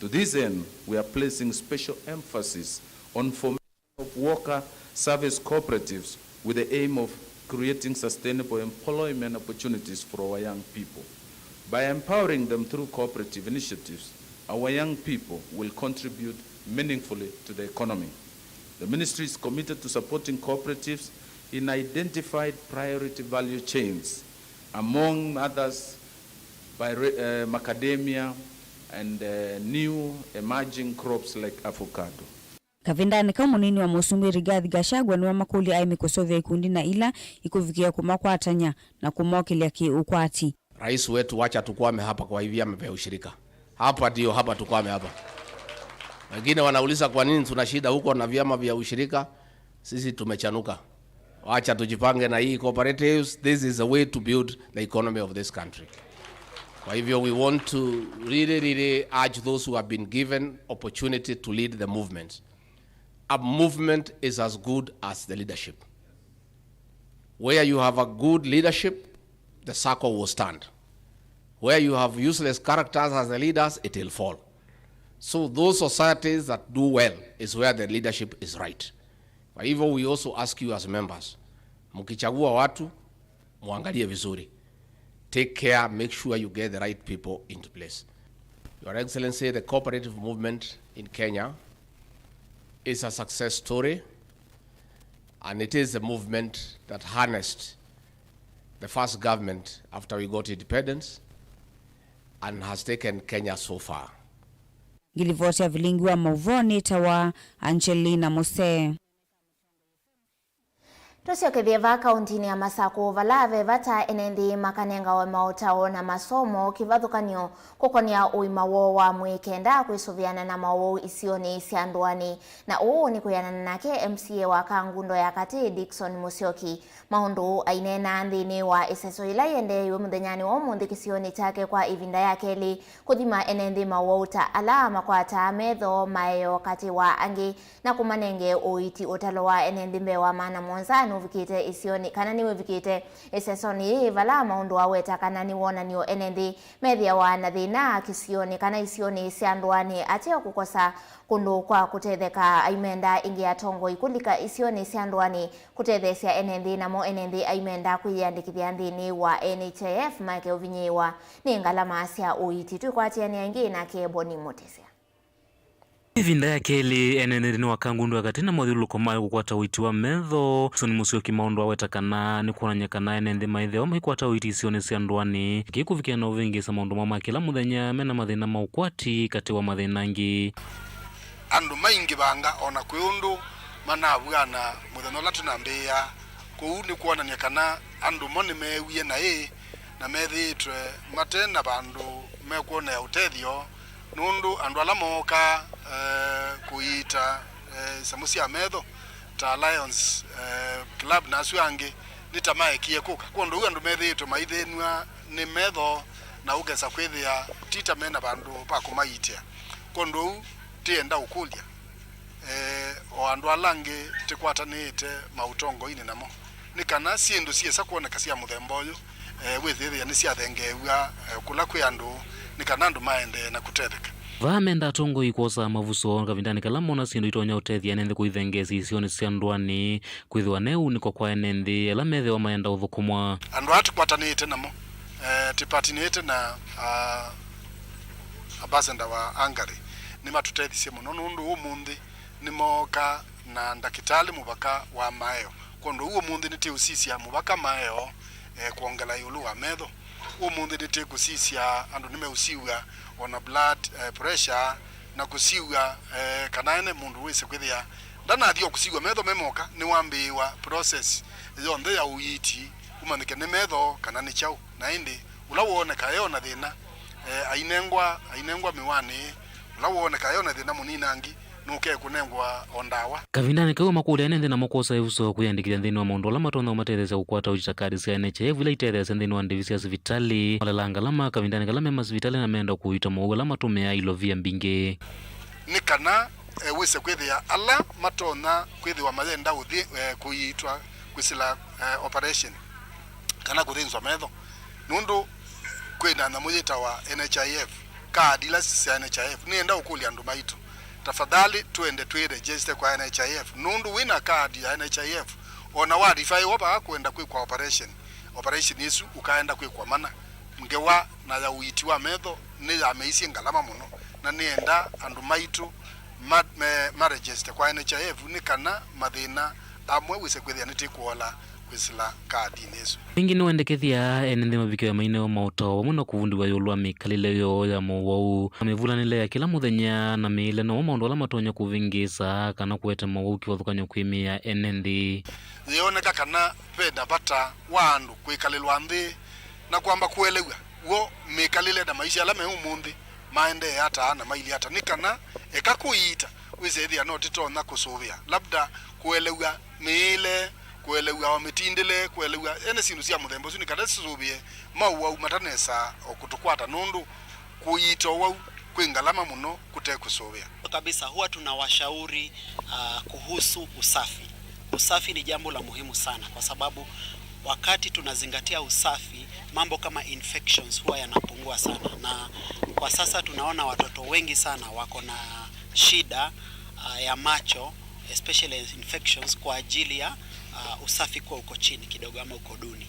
To this end, we are placing special emphasis on formation of worker service cooperatives with the aim of creating sustainable employment opportunities for our young people. By empowering them through cooperative initiatives, our young people will contribute meaningfully to the economy. The ministry is committed to supporting cooperatives in identified priority value chains, among others, by re- uh, macadamia and uh, new emerging crops like avocado. Kavindanĩ kau, mũnini wa mũsumbĩ Rigathi Gachagua nĩwamakũlya aĩmi kũseũvya ikundi na ila ikũvikĩa kũmakwatany'a na kũmokĩlya kĩ-ũkwati. Rais wetu, wacha tukwame hapa kwa vyama vya ushirika. Hapa ndio, hapa tukwame hapa. Wengine wanauliza kwa nini tuna shida huko na vyama vya ushirika. Sisi tumechanuka. Wacha tujipange na hii cooperatives. This is a way to build the economy of this country. Kwa hivyo, we want to really, really urge those who have been given opportunity to lead the movement. A movement is as good as the leadership. Where you have a good leadership, the circle will stand. Where you have useless characters as the leaders, it will fall. So those societies that do well is where the leadership is right. Kwa hivyo, we also ask you as members, mkichagua watu, muangalie vizuri. Take care, make sure you get the right people into place. Your Excellency, the cooperative movement in Kenya is a success story, and it is a movement that harnessed the first government after we got independence and has taken Kenya so far. Ngilivoti ya vilingi wa mauvoo nĩtawa Angelina Musee. Tũsyokethye vaa kaũntinĩ ya Masakũ, vala ve vata ene nthĩ makanengawe maũtao na masomo kĩvathũkany'o kũkonĩa ũima woo wa mwĩĩ kenda kwĩsũvĩana na mawau isionĩ sya ndũanĩ. Na ũũ nĩ kwĩanana nake M C A wa Kangundo ya Katĩ, Dickson Musyoki. Maũndũ aineenaa nthĩnĩ wa ĩseso yĩla yĩendeeiwe mũthenyanĩ wa ũmũnthĩ kĩsionĩ kyake kwa ĩvinda ya kelĩ, kũthima ene nthĩ mawau ta ala makwataa metho, maeo katĩ wa angĩ, na kũmanenge ũiiti. Ũtalo wa ene nthĩ mbee wa maana mũonza nũvikĩte isionĩ, kana nĩwĩvikĩte ĩsesonĩ yĩĩ, vala maũndũ aweta kana nĩ wonany'o ene nthĩ methĩawa na thĩna kĩsionĩ kana isionĩ sya ndũanĩ, ateo kũkosa kũndũ kwa kũtetheka. Aimenda ĩngĩ atongoi kũlika isionĩ sya ndũanĩ kũtetheesya ene nthĩ, namo ene nthĩ aimenda kwĩyĩandĩkĩthya nthĩnĩ wa N H I F maeke ũvinyĩĩwa nĩ ngalama sya ũiiti. Twĩkwatĩanĩa ĩngĩ nake Boni Mũtĩsya. Ĩvinda ya kelĩ, ene nthĩ nthĩnĩ wa Kangundo ya Katĩ na mathyũlũlũko mayo kũkwata ũiiti wa metho. Dickson Musyoki maũndũ aweta kana nĩ kwonany'a kana ene nthĩ maĩthĩawa maikwata ũiiti isionĩ sya ndũanĩ, kĩĩ kũvikĩa na ũvĩngĩĩsa maũndũ moo ma kĩla mũthenya mena mathĩna ma ũkwati katĩ wa mathĩna angĩ. Andũ maingĩvanga o na kwĩ ũndũ manavw'ana mũthenya ũla tũnambĩĩa. Kũu nĩ kwonany'a kana andũ mo nĩmeewie naĩ na methĩĩtwe mate na vandũ mekwonea ũtethyo, nũndũ andũ ala mookaa, eh, kũiita, eh, isamũ sya metho ta Lions, eh, Club na asu angĩ nĩ ta maekie kũka. Kwondũ ũu andũ methĩĩtwe maithĩnw'a nĩ metho na ũkesa kwĩthĩa ti ta me na vandũ va kũmaiitĩa. Kwondũ ũu tĩenda ũkũlya, eh, o andũ ala angĩ tĩkwatanĩĩte maũtongoinĩ namo, nĩ kana syĩndũ syĩsa kwoneka sya mũthemba ũyũ, eh, wĩthĩthĩa nĩsyathengeew'a, eh, kũla kwĩ andũ, nĩ kana andũ maendee na kũtetheka. Vaa menda atongoi kwosaa mavuso kavindanĩ kala mona syĩndũ itonya ũtethya ene nthĩ kũithengeesya isionĩ sya ndũanĩ. Kwĩthĩwa ne ũunĩko kwa ene nthĩ ala methĩwa mayenda ũthũkũmwa. Andũ aa tũkwatanĩĩte namo, eh, tĩpatinĩte na, ah, ambassador wa Hungary, nĩmatũtethisye mũno nũndũ ũmũnthĩ nĩmooka na ndakĩtalĩ mũvaka wa maeo. Kwondũ ũu ũmũnthĩ nĩtĩũsisya mũvaka maeo, eh, kwongela ĩũlũ wa metho. Ũmũnthĩ nĩtĩkũsisya andũ nĩmeũsiw'a o na blood, eh, pressure, na kũsiw'a, eh, kana ene mũndũ wĩsĩ kwĩthĩa ndanathi o kũsiw'a metho me moka, nĩwambĩĩwa process yonthe ya ũiiti, ũmanyĩke nĩ metho kana nĩ kyaũ. Na ĩndĩ ũla wooneka e o na thĩna, eh, ainengwa, ainengwa mĩwani ĩĩ. Ũla wooneka e o na thĩna mũninangi nũkekũnengwa o ndawa. Kavindanĩ kau, makũlya ene nthĩ namo kwosa ĩvuso kwĩyandĩkĩthya nthĩnĩ wa maũndũ ala matonya kũmatetheesya kũkwata ũiiti ta kadi sya N H I F ila itetheesya nthĩnĩ wa ndĩvi sya sivitalĩ. Malelaa ngalama kavindanĩ kala me masivitalĩ na meenda kũiita mowau ala matũmĩaa ilovia mbingĩ. Nĩ kana, eh, wĩse kwĩthĩa ala matonya kwĩthĩwa mayenda ũthi, eh, kũiitwa kwĩsĩla, eh, operation kana kũthĩnzwa metho, nũndũ kwĩ na nyamũ yĩtawa N H I F, kaadi ila sya N H I F. Nĩenda ũkũlya andũ maitũ, tafadhali twende twĩ register kwa N H I F, nũndũ wĩ na kaadi ya N H I F, o na wa refer-ĩwa vaa kwenda kwĩkwa operation, operation ĩsu ũkaenda kwĩkwa mana. Ngewa na ya ũiiti wa metho nĩyameisye ngalama mũno, na nĩenda andũ maitũ ma, me, ma register kwa N H I F nĩ kana mathĩna amwe wĩse kwĩthĩa nĩtĩkũola kwĩsĩla kaadinĩ ĩsu. Ĩngĩ nĩwendekethya ene nthĩ mavikĩwe mainewe maũtao vamwe na kũvundĩw'a ĩũlũ wa mĩkalĩle yoo ya mowau, na mĩvulanĩle ya kĩla mũthenya na mĩĩle, namo maũndũ ala matonya kũvĩngĩĩsa kana kũete mowau kĩvathũkany'o kwĩ mĩĩ ya ene nthĩ. Yĩoneka kana ve na vata wa andũ kwĩkalĩlwa nthĩ na kwamba kũelew'a w'o mĩkalĩle na maisha ala me ũmũnthĩ maendee ata na mailyĩ ata, nĩ kana eka kũiita wĩse ĩthĩa no tĩtonya kũsũvĩa, labda kũelew'a mĩĩle, kũelew'a o mĩtindĩle, kũelew'a ene syĩndũ sya mũthemba ũsu, nĩ kana sisũvĩe mowau matanesa o kũtũkwata, nũndũ kũiita ũwau kwĩ ngalama mũno kũte kũsũvĩa. Kabisa, huwa tunawashauri, ah, kuhusu usafi. Usafi ni jambo la muhimu sana, kwa sababu wakati tunazingatia usafi, mambo kama infections huwa yanapungua sana, na kwa sasa tunaona watoto wengi sana wako na shida, ah, ya macho, especially infections, kwa ajili ya, ah, usafi kuwa uko chini kidogo ama uko duni.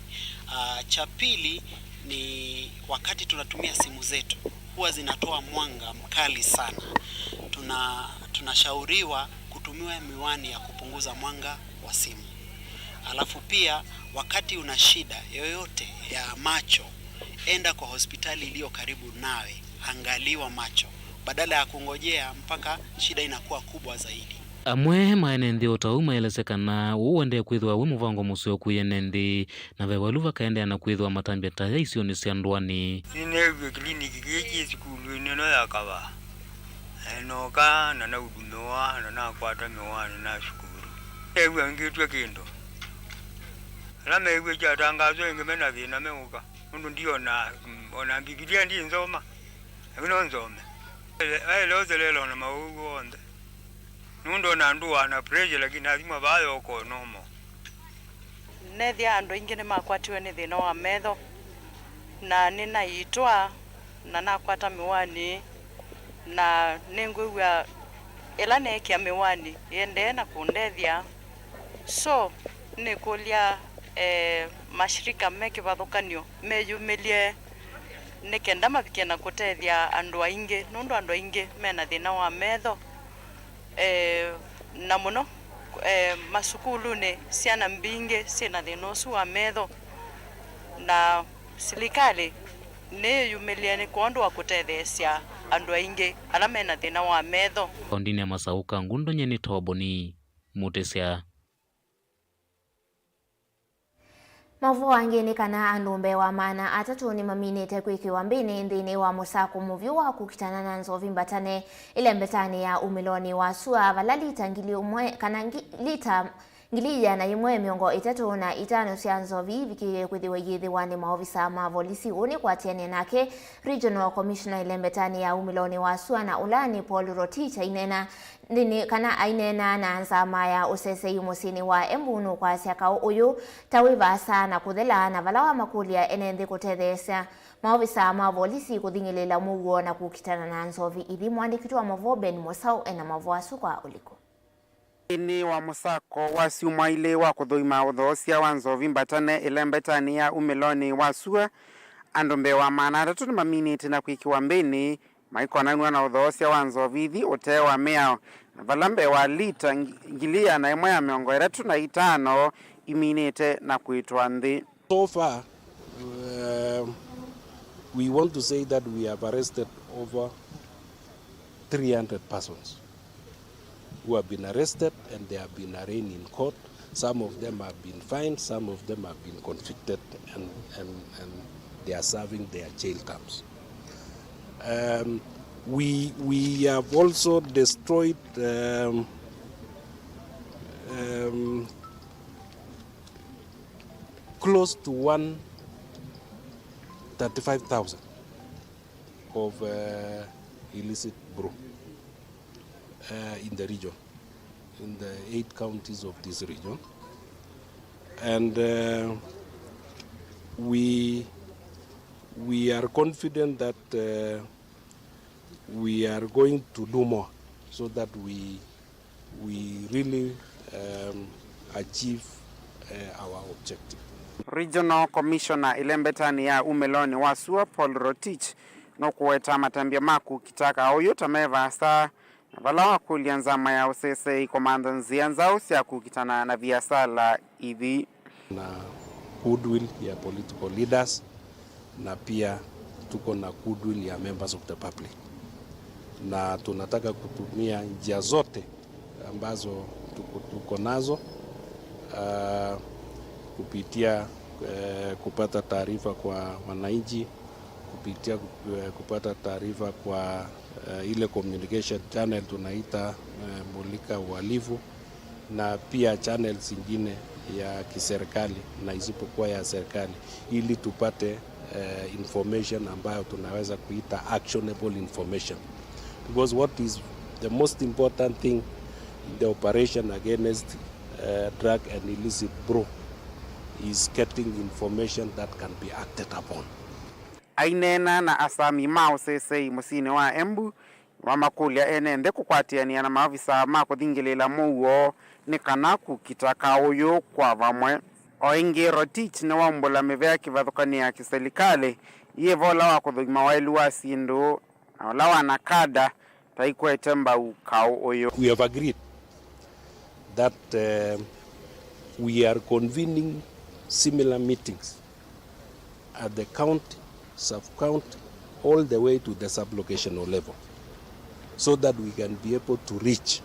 Ah, cha pili ni wakati tunatumia simu zetu, huwa zinatoa mwanga mkali sana. Tuna, tunashauriwa kutumia miwani ya kupunguza mwanga wa simu. Alafu pia, wakati una shida yoyote ya macho, enda kwa hospitali iliyo karibu nawe, angaliwa macho, badala ya kungojea mpaka shida inakuwa kubwa zaidi. Amwe ma ene nthĩ o ta ũu maelesya kana ũũ ũendee kwĩthĩwa wĩ mũvango mũseo kwĩ ene nthĩ, na ve vaĩlu vakaendeea na kwĩthĩwa matambya ta aya isionĩ sya ndũanĩ. Nĩneewie kĩliniki kĩĩ kĩ sukulunĩ ĩno ya Kavaa. Naĩ nooka na naudumiwa na nakwata mĩwani na sukulu. Neew'a ngĩtw'a kĩndũ. Ala meew'e kyatangaso ĩngĩ me na thĩna meũka, nũndũ ndiona, mm, o na Mbivilia ndinzoma. Lakini no nzome. Aĩ leo selelo na maũu onthe. Nũndũ ona ndũa na pressure, lakini athimwa vaa yoko nomo. Nethĩa andũ aingĩ nĩmakwatiwe nĩ thĩna wa metho, na nĩnaiitwa, na nakwata mĩwani, na nĩngwĩw'a ĩla neekĩa mĩwani ĩendee na kũndethya. So, nĩkũlya, eh, mashirika me kĩvathũkany'o meyumĩlye nĩ kenda mavikĩe na kũtethya andũ aingĩ, nũndũ andũ aingĩ me na thĩna wa metho. Eh, na mũno, eh, masukulunĩ, syana mbingĩ syĩ na thĩna ũsu wa metho, na silikalĩ nĩyĩyumĩlye nĩ kwondũ wa kũtetheesya andũ aingĩ ala me na thĩna wa metho. Kaũndĩnĩ ya Masaũ, Kangundo, nyie nĩ Toboni Mũtĩsya. Maũvoo angĩ nĩ kana andũ mbee wa maana atatũ nĩmaminĩte kwĩkĩwa mbĩnĩ nthĩnĩ wa mũsako mũvyũ wa kũkitana na nzovi mbatane ĩlembetanĩ ya umĩlonĩ wa sua, vala lita ngili ũmwe, kana ngi-, lita ngili ĩana yĩmwe mĩongo ĩtatũ na itano sya nzovi ivikĩĩe kwĩthĩwa iyĩthĩwa nĩ maovisa ma volisi. Ũu nĩ kũatĩanĩa nake Regional Commissioner ĩlembetanĩ ya umĩlonĩ wa sua na ũlaanĩ, Paul Rotich, ainena nthĩnĩ, kana aineena na nzama ya ũsesei mũsyĩnĩ wa Embu, nũkwasya kaũ ũyũ ta wĩ vaasa na kũthela, na vala wamakũlya ene nthĩ kũtetheesya maovisa ma volisi kũthing'ĩlĩĩla mũuo na kũkitana na nzovi ithi. Mũandĩki witũ wa maũvoo Ben Mũsaũ ena maũvoo asu kwa ũliku. Nthĩnĩ wa mũsako wa syumwa ilĩ wa kũthũima ũthoosya wa nzovi mbatane ĩlembetanĩ ya umĩlonĩ wa sua, andũ mbee wa maana atatũ nĩmaminĩte na kwĩkĩwa mbĩnĩ maikonanw'a na ũthoosya wa nzovi ithi ũtee wa mĩao, na vala mbee wa lita ngi-, ngili ĩana ĩmwe ya mĩongo ĩtatũ na itano iminĩte na kwĩtwa nthĩ. So far, uh, we want to say that we have arrested over three hundred persons who have been arrested and they have been arraigned in court. Some of them have been fined, some of them have been convicted, and, and, and they are serving their jail terms. Um, we, we have also destroyed, um, um, close to one thirty-five thousand of, uh, illicit brew, uh, in the region, in the eight counties of this region. And, uh, we, we are confident that, uh, we are going to do more so that we, we really, um, achieve, uh, our objective. Regional Commissioner ĩlembetanĩ ya umĩlonĩ wa sua, Paul Rotich, nũkũweta matambya ma kũkita kaũ ũyũ ta me vaasa na vala wakũlya nzama ya ũseseĩ kũmantha nzĩa nzaũ sya kũkitana na viasala ithi. Na goodwill ya political leaders, na pia tuko na goodwill ya members of the public, na tunataka kutumia njia zote ambazo tuko, tuko nazo, ah, kupitia, eh, kupata taarifa kwa wananchi, kupitia, eh, kupata taarifa kwa, eh, ile communication channel tunaita, eh, Mulika Uhalifu, na pia channels zingine ya kiserikali na isipokuwa ya serikali, ili tupate, eh, information ambayo tunaweza kuita actionable information, because what is the most important thing in the operation against, eh, drug and illicit brew is getting information that can be acted upon. Aineena na asami ma ũseseĩ mũsyĩnĩ wa Embu, nĩwamakũlya ene nthĩ kũkwatĩanĩa na maovisaa ma kũthingĩlĩĩla mũuo nĩ kana kũkita kaũ ũyũ kwa vamwe. O ĩngĩ, Rotich nĩwaumbũla mĩvea kĩvathũkany'o ya kĩselikalĩ yĩva ũla wa kũthũima waĩlu wa syĩndũ na ũla wa NACADA ta ikwete mbau kaũ ũyũ. We have agreed that, uh, we are convening similar meetings at the county, sub-county, all the way to the sub-locational level, so that we can be able to reach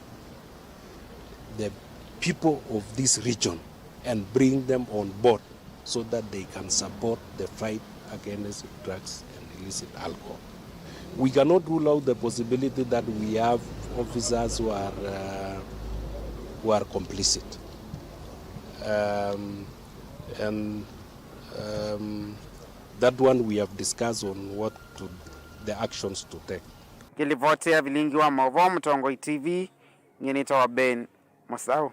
the people of this region and bring them on board so that they can support the fight against drugs and illicit alcohol. We cannot rule out the possibility that we have officers who are, uh, who are complicit. Um, and, um, that one we have discussed on what to, the actions to take. Ngĩlivotĩa vilingi wa maũvoo Mũtongoi T V, nyie nĩtawa Ben Mũsaũ.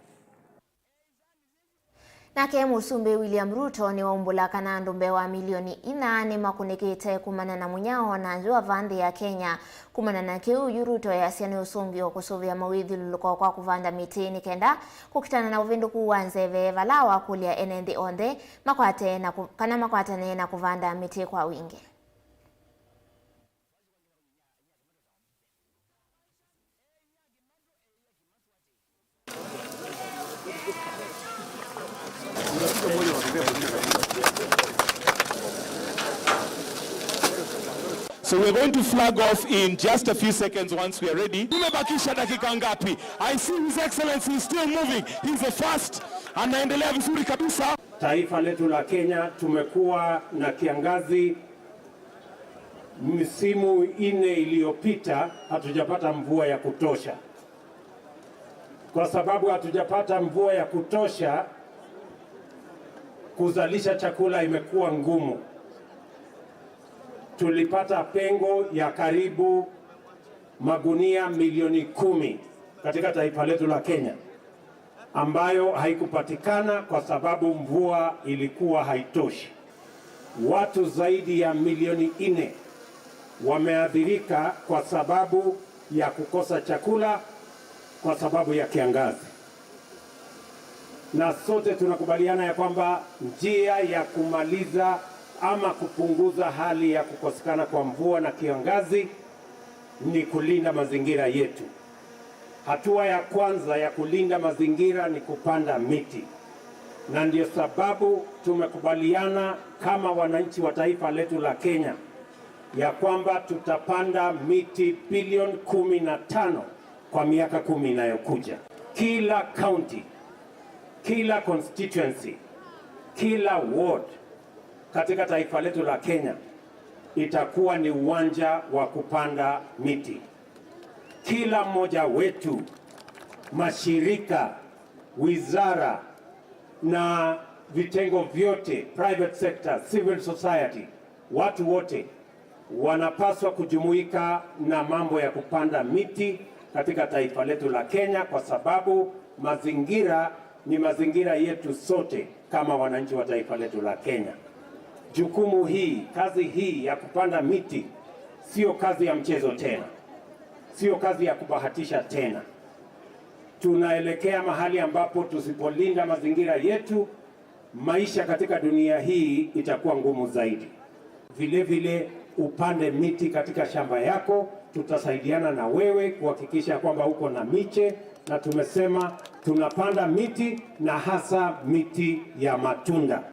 Nake Mũsumbĩ William Ruto nĩwaumbũla kana andũ mbee wa milioni inya nĩmakũnĩkĩte kumana na mũnyao na nzũa va nthĩ ya Kenya. Kumana na kĩu, yu Ruto easya nĩũsũngĩo kũsũvĩa mawĩthyũlũlũko kwa kũvanda mĩtĩ nĩ kenda kũkitana na ũvĩndũku wa nzeve, vala wakũlya ene nthĩ onthe makwate na kũ-, kana makwatane na kũvanda mĩtĩ kwa wingĩ. So we are going to flag off in just a few seconds once we are ready. Tumebakisha dakika ngapi? I see His Excellency is still moving. He's the first. Anaendelea vizuri kabisa. Taifa letu la Kenya tumekuwa na kiangazi. Misimu ine iliyopita hatujapata mvua ya kutosha. Kwa sababu hatujapata mvua ya kutosha, kuzalisha chakula imekuwa ngumu. Tulipata pengo ya karibu magunia milioni kumi katika taifa letu la Kenya, ambayo haikupatikana kwa sababu mvua ilikuwa haitoshi. Watu zaidi ya milioni nne wameathirika kwa sababu ya kukosa chakula kwa sababu ya kiangazi. Na sote tunakubaliana ya kwamba njia ya kumaliza ama kupunguza hali ya kukosekana kwa mvua na kiangazi ni kulinda mazingira yetu. Hatua ya kwanza ya kulinda mazingira ni kupanda miti, na ndio sababu tumekubaliana kama wananchi wa taifa letu la Kenya ya kwamba tutapanda miti bilioni kumi na tano kwa miaka kumi inayokuja. Kila kaunti Kila constituency, kila ward katika taifa letu la Kenya itakuwa ni uwanja wa kupanda miti. Kila mmoja wetu, mashirika, wizara na vitengo vyote, private sector, civil society, watu wote wanapaswa kujumuika na mambo ya kupanda miti katika taifa letu la Kenya, kwa sababu mazingira ni mazingira yetu sote kama wananchi wa taifa letu la Kenya. Jukumu hii, kazi hii ya kupanda miti sio kazi ya mchezo tena, sio kazi ya kubahatisha tena. Tunaelekea mahali ambapo tusipolinda mazingira yetu, maisha katika dunia hii itakuwa ngumu zaidi. Vile vile, upande miti katika shamba yako, tutasaidiana na wewe kuhakikisha kwamba uko na miche, na tumesema tunapanda miti, na hasa miti ya matunda.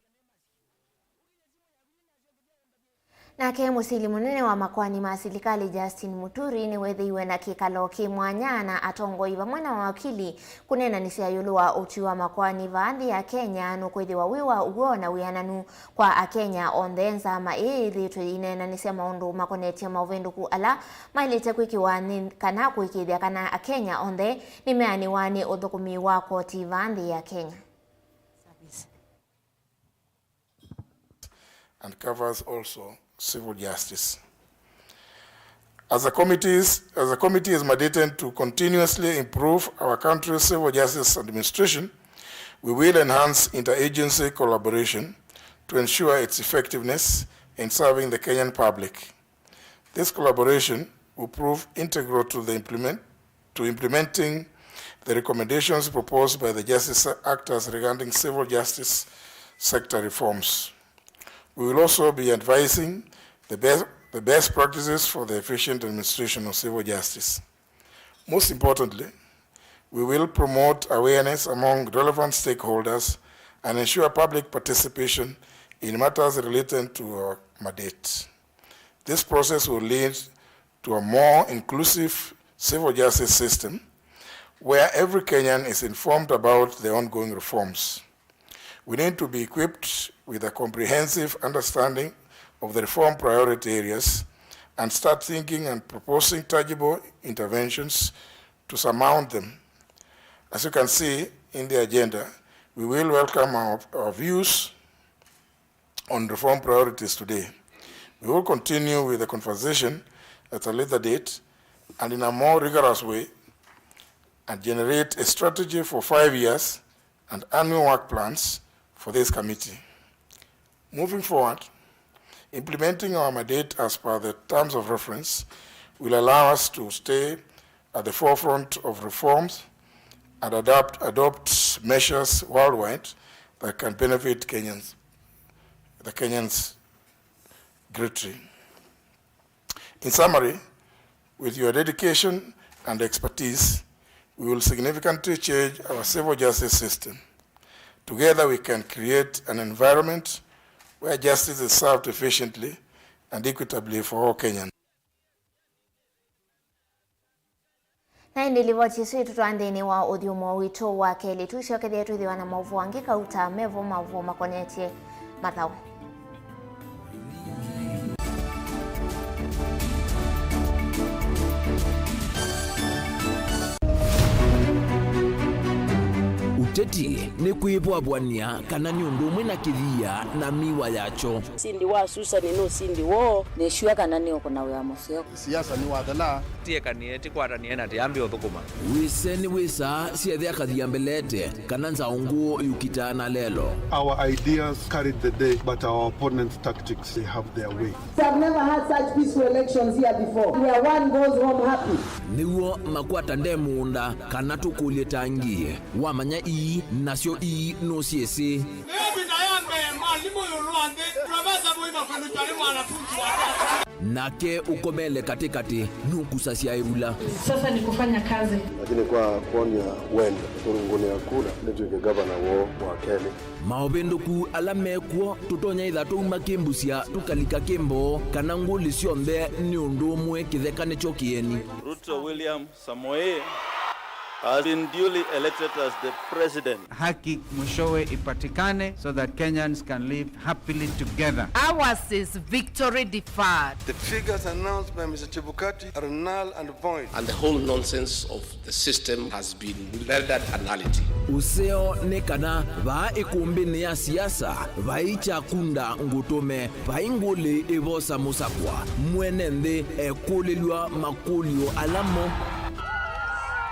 Nake mũsili mũnene wa makoani ma silikalĩ Justin Muturi nĩwĩthĩiwe na kĩkalo kĩ mwanya na atongoi vamwe na mawakili kũneenanĩsya ĩũlũ wa ũtwi wa makoani vaa nthĩ ya Kenya nũkwĩthĩwa wĩ wa ũw'o na wĩananu kwa Akenya onthe. Nzama ĩĩ yĩthĩĩtwe yĩineenanĩsya maũndũ makonetye maũvĩndũku ala maĩlĩte kwĩkĩwa nĩ kana kũĩkĩĩthya kana Akenya onthe nĩmeanĩwa nĩ ũthũkũmi wa koti vaa nthĩ ya Kenya. And covers also civil justice. As a committees, as a committee is mandated to continuously improve our country's civil justice administration, we will enhance interagency collaboration to ensure its effectiveness in serving the Kenyan public. This collaboration will prove integral to the implement, to implementing the recommendations proposed by the Justice Actors regarding civil justice sector reforms. We will also be advising the best, the best practices for the efficient administration of civil justice. Most importantly, we will promote awareness among relevant stakeholders and ensure public participation in matters related to our mandate. This process will lead to a more inclusive civil justice system where every Kenyan is informed about the ongoing reforms. We need to be equipped with a comprehensive understanding of the reform priority areas and start thinking and proposing tangible interventions to surmount them. As you can see in the agenda, we will welcome our, our views on reform priorities today. We will continue with the conversation at a later date and in a more rigorous way and generate a strategy for five years and annual work plans for this committee. Moving forward, implementing our mandate as per the terms of reference will allow us to stay at the forefront of reforms and adapt, adopt measures worldwide that can benefit Kenyans, the Kenyans greatly. In summary, with your dedication and expertise, we will significantly change our civil justice system. Together, we can create an environment where justice is served efficiently and equitably for all Kenyans. Na ĩndĩ livoti ĩsu ĩtũtwaa nthĩnĩ wa ũthyũmũo witũ wa kelĩ. Tũisyokethya twĩthĩwa na maũvoo angĩ kauta mevo, maũvoo makonetye mathaũ. Ũteti nĩ kwĩvwavw'ania kana nĩ ũndũ ũmwe na kĩthia na miwa yakyo. Ũsindi wa Susani nĩ ũsindi woo. Nĩsure kana nĩũkũna wĩa mũseo. Siasa nĩwathela. Tiekanie, tikwatanĩe na tiambie ũthũkũma. Wĩse nĩ wĩsaa syethĩa kathia mbelete, kana nzaũ ngũũ yũkitaa na lelo. Our ideas carried the day, but our opponents' tactics, they have their way. We have never had such peaceful elections here before, where one goes home happy. Nĩw'o makwata nde mũũnda, kana tũkũlye tangi. Wamanya ii, nasyo ii nũsyĩsĩ. Ĩvinda ya mbee, mwalimũ ĩũlũ wa nthĩ, Profesa Moi Makueni Charĩ mwanafunzi wake. Nake ũkomele katĩkatĩ nũkusasya ĩvula. Sasa ni kufanya kazi. Lakini kwa kuonia wendo, kũrũngũnĩa kura, nĩtw'ĩke gavana woo wa kelĩ. Maũvĩndũku ala me kw'o tũtonya ĩtha twauma kĩmbũsya tũkalika kĩmboo, kana ngũlĩ syonthe nĩ ũndũ ũmwe kĩtheka nĩkyo kĩeni. Ruto William Samoei. has been duly elected as the president. Haki mwishowe ipatikane so that Kenyans can live happily together. Ours is victory deferred. The figures announced by Mister Chebukati are null and void. And the whole nonsense of the system has been rendered a nullity. Ũseo nĩ kana vaa ĩkũmbĩnĩ ya siasa vai kyakunda ngũtũme, vai ngũlĩ ĩvosa mũsakwa, mwene nthĩ ekũlĩlw'a makũlyo ala mo.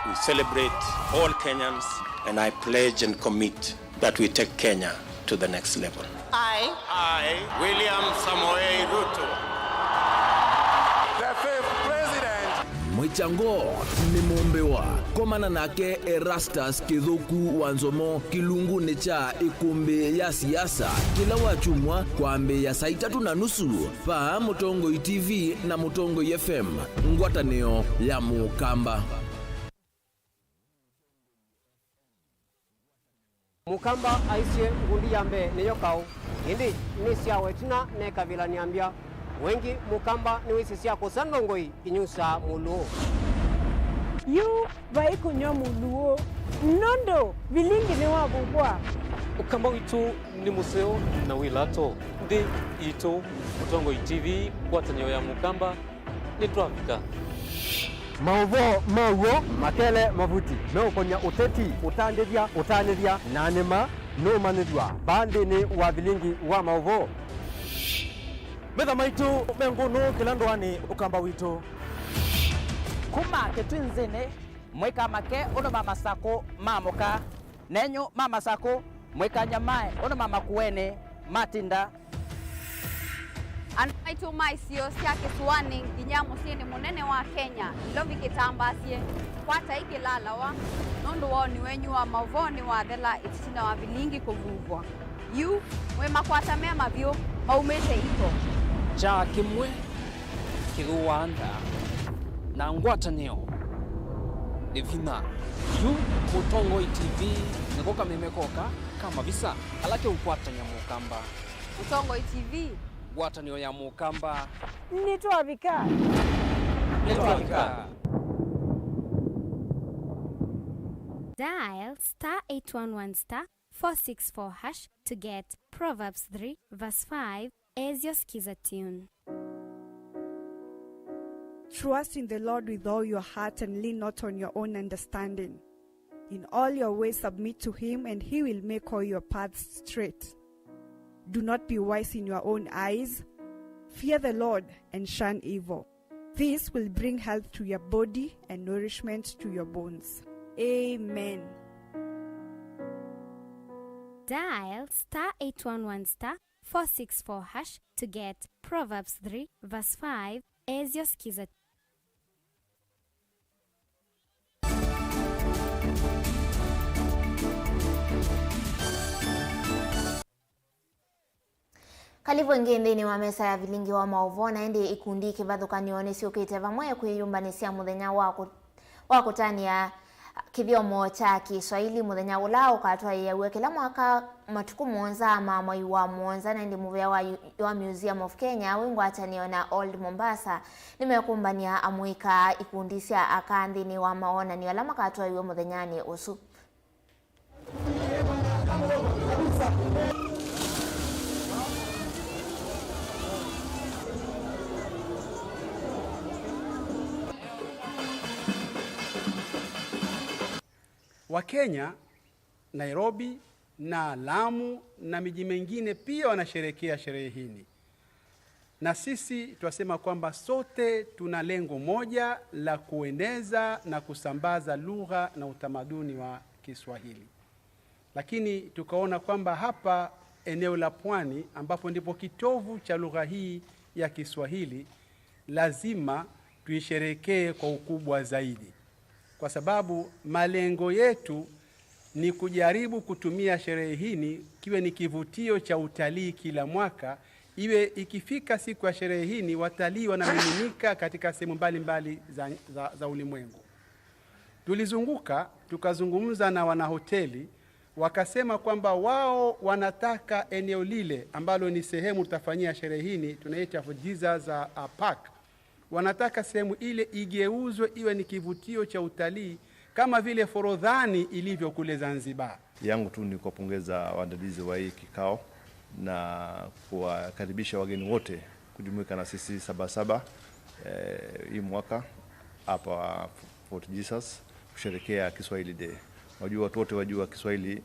We celebrate all Kenyans, and I pledge and commit that we take Kenya to the next level. I, I, William Samoei Ruto, the fifth president. Mwĩkyango nĩ mũmbĩwa. Komana nake Erastus Kĩthũku wa Nzomo kĩlungunĩ kya ĩkũmbĩ ya siasa kĩla wakyumwa kwambĩĩa saa itatũ na nusu vaa Mũtongoi T V na Mũtongoi F M, ngwatanĩo ya Mũkamba. Mũkamba aisye, ngundi ya mbee nĩyo kaũ, ĩndĩ nĩ syawa ĩtina nekavĩla nĩambya. Wengĩ Mũkamba nĩwĩsĩ sya kũsa ndongoi inyusaa mũlũũ. Yu vai kũnyw'a mũlũũ, nũndũ vilingi nĩwavuvwa. Ũkamba witũ nĩ mũseo na wĩ lato. Nthĩ yitũ, Mũtongoi T V, ngwatanĩo ya Mũkamba, nĩtwavika. Maũvoo ma w'o makele mavuti meũkonya ũteti, ũtandĩthya, ũtanĩthya, na nĩma nũũmanyĩthw'a vaa nthĩnĩ wa vilingi wa maũvoo. Metha maitũ me ngũnũ kĩla ndũanĩ, Ũkamba witũ. Kuma Kĩtwinzĩnĩ, mwĩkamake ũndũ ma Masakũ maamũka. Nenyu ma Masakũ, mwĩkanyamae ũndũ ma Makueni matinda. Andũ maitũ ma isio sya kĩsũanĩ nginya mũsyĩnĩ mũnene wa Kenya, Nairobi kĩtambaasye, kwatai kĩlalawa, nũndũ woni wenyu wa maũvoo nĩwathela ĩtina wa vilingi kũvuvwa. Yu, mwĩ makwata me mavyũ, maumĩte iko. Kyaa kĩmwe kĩthũaa nda, na ngwatanĩo nĩ vinya. Yu Mũtongoi T V nĩko kameme koka ka mavisa ala keũkwatany'a Mũkamba. Mũtongoi T V. Ngwatanĩo ya Mũkamba. Nĩtwavika. Nĩtwavika. Dial star eight one one star four six four hash to get Proverbs three verse five as your Skiza tune. Trust in the Lord with all your heart and lean not on your own understanding. In all your ways submit to him, and he will make all your paths straight. Do not be wise in your own eyes. Fear the Lord and shun evil. This will bring health to your body and nourishment to your bones. Amen. Dial star eight one one star four six four hash to get Proverbs three verse five as your Skiza. Kalivu ĩngĩ nthĩnĩ wa mesa ya vilingi wa maũvoo, na ĩndĩ ikundi kĩvathũkany'o nĩsyũkĩte vamwe kwĩyũmbanĩsya mũthenya wa kũ-, wa kũtanĩa kĩthyomo kya Kĩswaili, mũthenya ũla ũkatwaĩĩaw'a kĩla mwaka matukũ mũonza ma mwai wa mũonza, na ĩndĩ mũvĩa wa, wa Museum of Kenya wĩ ngwatanĩo na Old Mombasa nĩmekũmbany'a amũika ikundi sya aka nthĩnĩ wa mawonany'o ala makatwaĩw'e mũthenyanĩ ũsu. Wakenya, Nairobi na Lamu na miji mengine pia wanasherehekea sherehe hini. Na sisi twasema kwamba sote tuna lengo moja la kueneza na kusambaza lugha na utamaduni wa Kiswahili. Lakini tukaona kwamba hapa eneo la Pwani, ambapo ndipo kitovu cha lugha hii ya Kiswahili, lazima tuisherehekee kwa ukubwa zaidi, kwa sababu malengo yetu ni kujaribu kutumia sherehe hini kiwe ni kivutio cha utalii kila mwaka, iwe ikifika siku ya sherehe hini, watalii wanamiminika katika sehemu mbalimbali za, za, za ulimwengu. Tulizunguka, tukazungumza na wanahoteli, wakasema kwamba wao wanataka eneo lile ambalo ni sehemu tutafanyia sherehe hini, tunaita for Jesus, uh, Park. Wanataka sehemu ile igeuzwe iwe ni kivutio cha utalii Kama vile Forodhani ilivyo kule Zanzibar. Yangu tu ni kuwapongeza waandalizi wa hii kikao na kuwakaribisha wageni wote kujumuika na sisi Sabasaba, eh, hii mwaka hapa Fort Jesus kusherekea Kiswahili Day. Wajua, watu wote wajua Kiswahili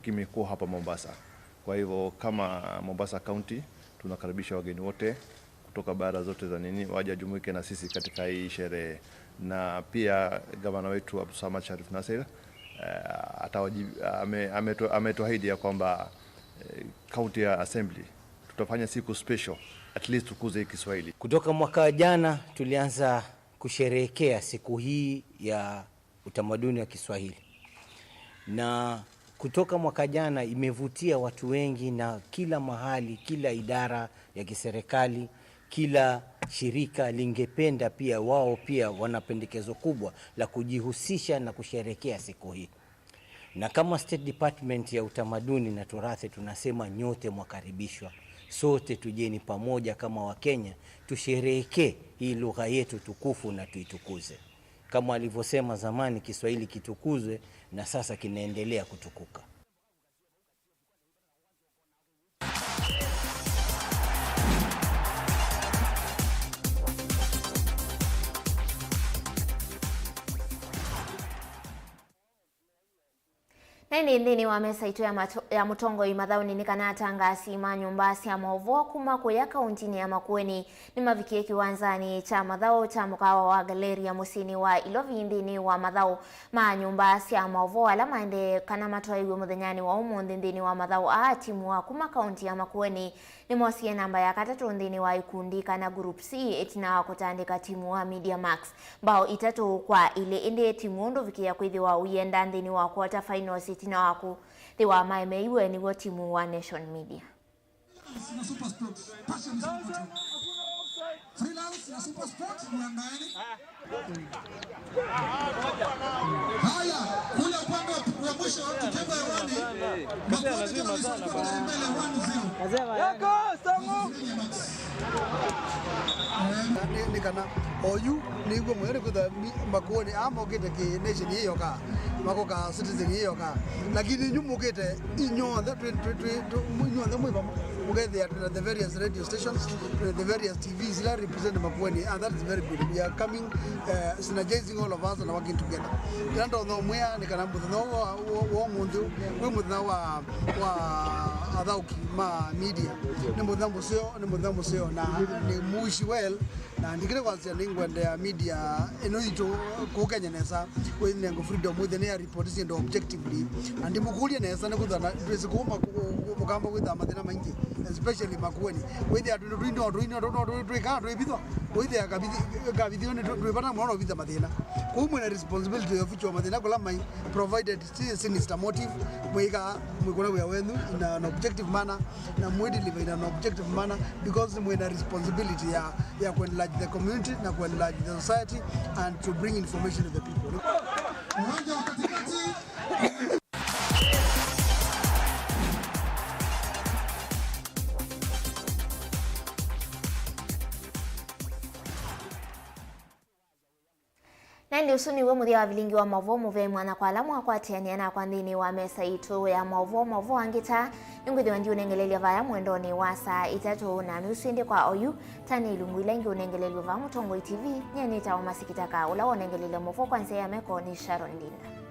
kimekuwa hapa Mombasa. Kwa hivyo, kama Mombasa County, tunakaribisha wageni wote kutoka bara zote za nini, waje wajumuike na sisi katika hii sherehe. Na pia gavana wetu Abdulsamad Sharif Nasir, eh, atawaji-, ame-, ametu-, ametuahidi ya kwamba, eh, County ya Assembly tutafanya siku special, at least tukuze hii Kiswahili. Kutoka mwaka jana tulianza kusherehekea siku hii ya utamaduni wa Kiswahili. Na kutoka mwaka jana imevutia watu wengi, na kila mahali, kila idara ya kiserikali, kila shirika lingependa pia, wao pia wana pendekezo kubwa la kujihusisha na kusherehekea siku hii. Na kama State Department ya Utamaduni na Turathi tunasema nyote mwakaribishwa. Sote tujeni pamoja kama Wakenya, tusherehekee hii lugha yetu tukufu na tuitukuze. Kama alivyosema zamani, Kiswahili kitukuzwe, na sasa kinaendelea kutukuka. Na ĩndĩ nthĩnĩ wa mesa itũ ya mato-, ya mũtongoi mathaũnĩ nĩ kana atangaasi ma nyũmba sya maũvoo kuma kũya kauntinĩ ya Makueni nĩmavikie kĩwanzanĩ kya mathaũ kya mũkawa wa Galleria mũsyĩnĩ wa Ilovi nthĩnĩ wa mathaũ ma nyũmba sya maũvoo ala maendee kana matwaĩw'e mũthenyanĩ wa ũmũnthĩ nthĩnĩ wa mathaũ aa. Timu wa kuma kaunti ya Makueni nĩmosie namba ya katatũ nthĩnĩ wa ikundi kana Group C ĩtina wa kũtandĩka timu wa Media Max mbao itatũ kwa ilĩ, ĩndĩ timu ndũvikĩĩa kwĩthĩwa ũienda nthĩnĩ wa quarter finals ĩtina wa kũthĩwa maemeiwe nĩw'o timu wa Nation Media. Freelance na Super Sport, mwangaeni. Haya, kule upande wa, wa mwisho tukienda hewani, Makueni kama ni soko kwa mbele one zero. Nĩ, nĩ kana oyu nĩw'o mũyo nĩ kwĩthwa mi-, Makueni aa mokĩte kĩ nation yĩ yoka, makoka citizen yĩ yoka, lakini inyu mũkĩte inyonthe twĩ, twĩ, twĩ, twĩ, inyonthe mwĩ vamwe, mũkethĩa twĩ na the various radio stations, twĩ na the various T Vs ila represent Makueni, and that is very good. We are coming, uh, synergizing all of us and working together. Kĩla ndonya ũmwĩa nĩ kana mũthenya wa, wa, wa ũmũnthĩ wĩ mũthenya wa, wa athaũki ma media. Nĩ mũthenya mũseo, nĩ mũthenya mũseo, na nĩ muishi well, na ndikĩle kwasya nĩngwendea media ĩno yitũ kũũ Kenya nesa, wĩnengo freedom wĩthĩa nĩ ya report syĩndũ objectively. Na ndimũkũlye nesa nĩ kwĩthwa na twĩsĩ kũũ Maku-, Mũkamba kwĩthwa mathĩna maingĩ, especially Makueni. Wĩthĩa twĩndũ tũi no tũi no tũ-, no tũ-, twĩkaa twĩvithwa. Wĩthĩa kavithi, kavithi nĩ tũ-, twĩvata mũno no vitha mathĩna. Kũu mwĩna responsibility ya ũfichwa mathĩna kũla mai, provided si sinister motive, mwĩkaa, mwĩkũna wĩa wenyu in an objective manner, na mwĩdeliver in an objective manner, because mwĩna responsibility ya, ya ku enlarge the community na ku enlarge the society and to bring information to the people. Uwanja wa katikati. Na ĩndĩ ũsu nĩw'o mũthya wa vilingi wa maũvoo mũvea mwanya kwa ala mwakwatĩanĩa nakwa nthĩnĩ wa mesa itũ ya maũvoo. Maũvoo angĩ ta nĩngwĩthĩwa ndiũnengelelya vaya mwendonĩ wa saa itatũ na nusu, ĩndĩ kwa oyu ta nĩ ilungu ila ingĩ ũnengelelw'e vaa Mũtongoi T V. Nyie nĩtawa Masikitaka, ũla wonengelelya maũvoo kwa nzĩa ya meko nĩ Sharon Ndinda.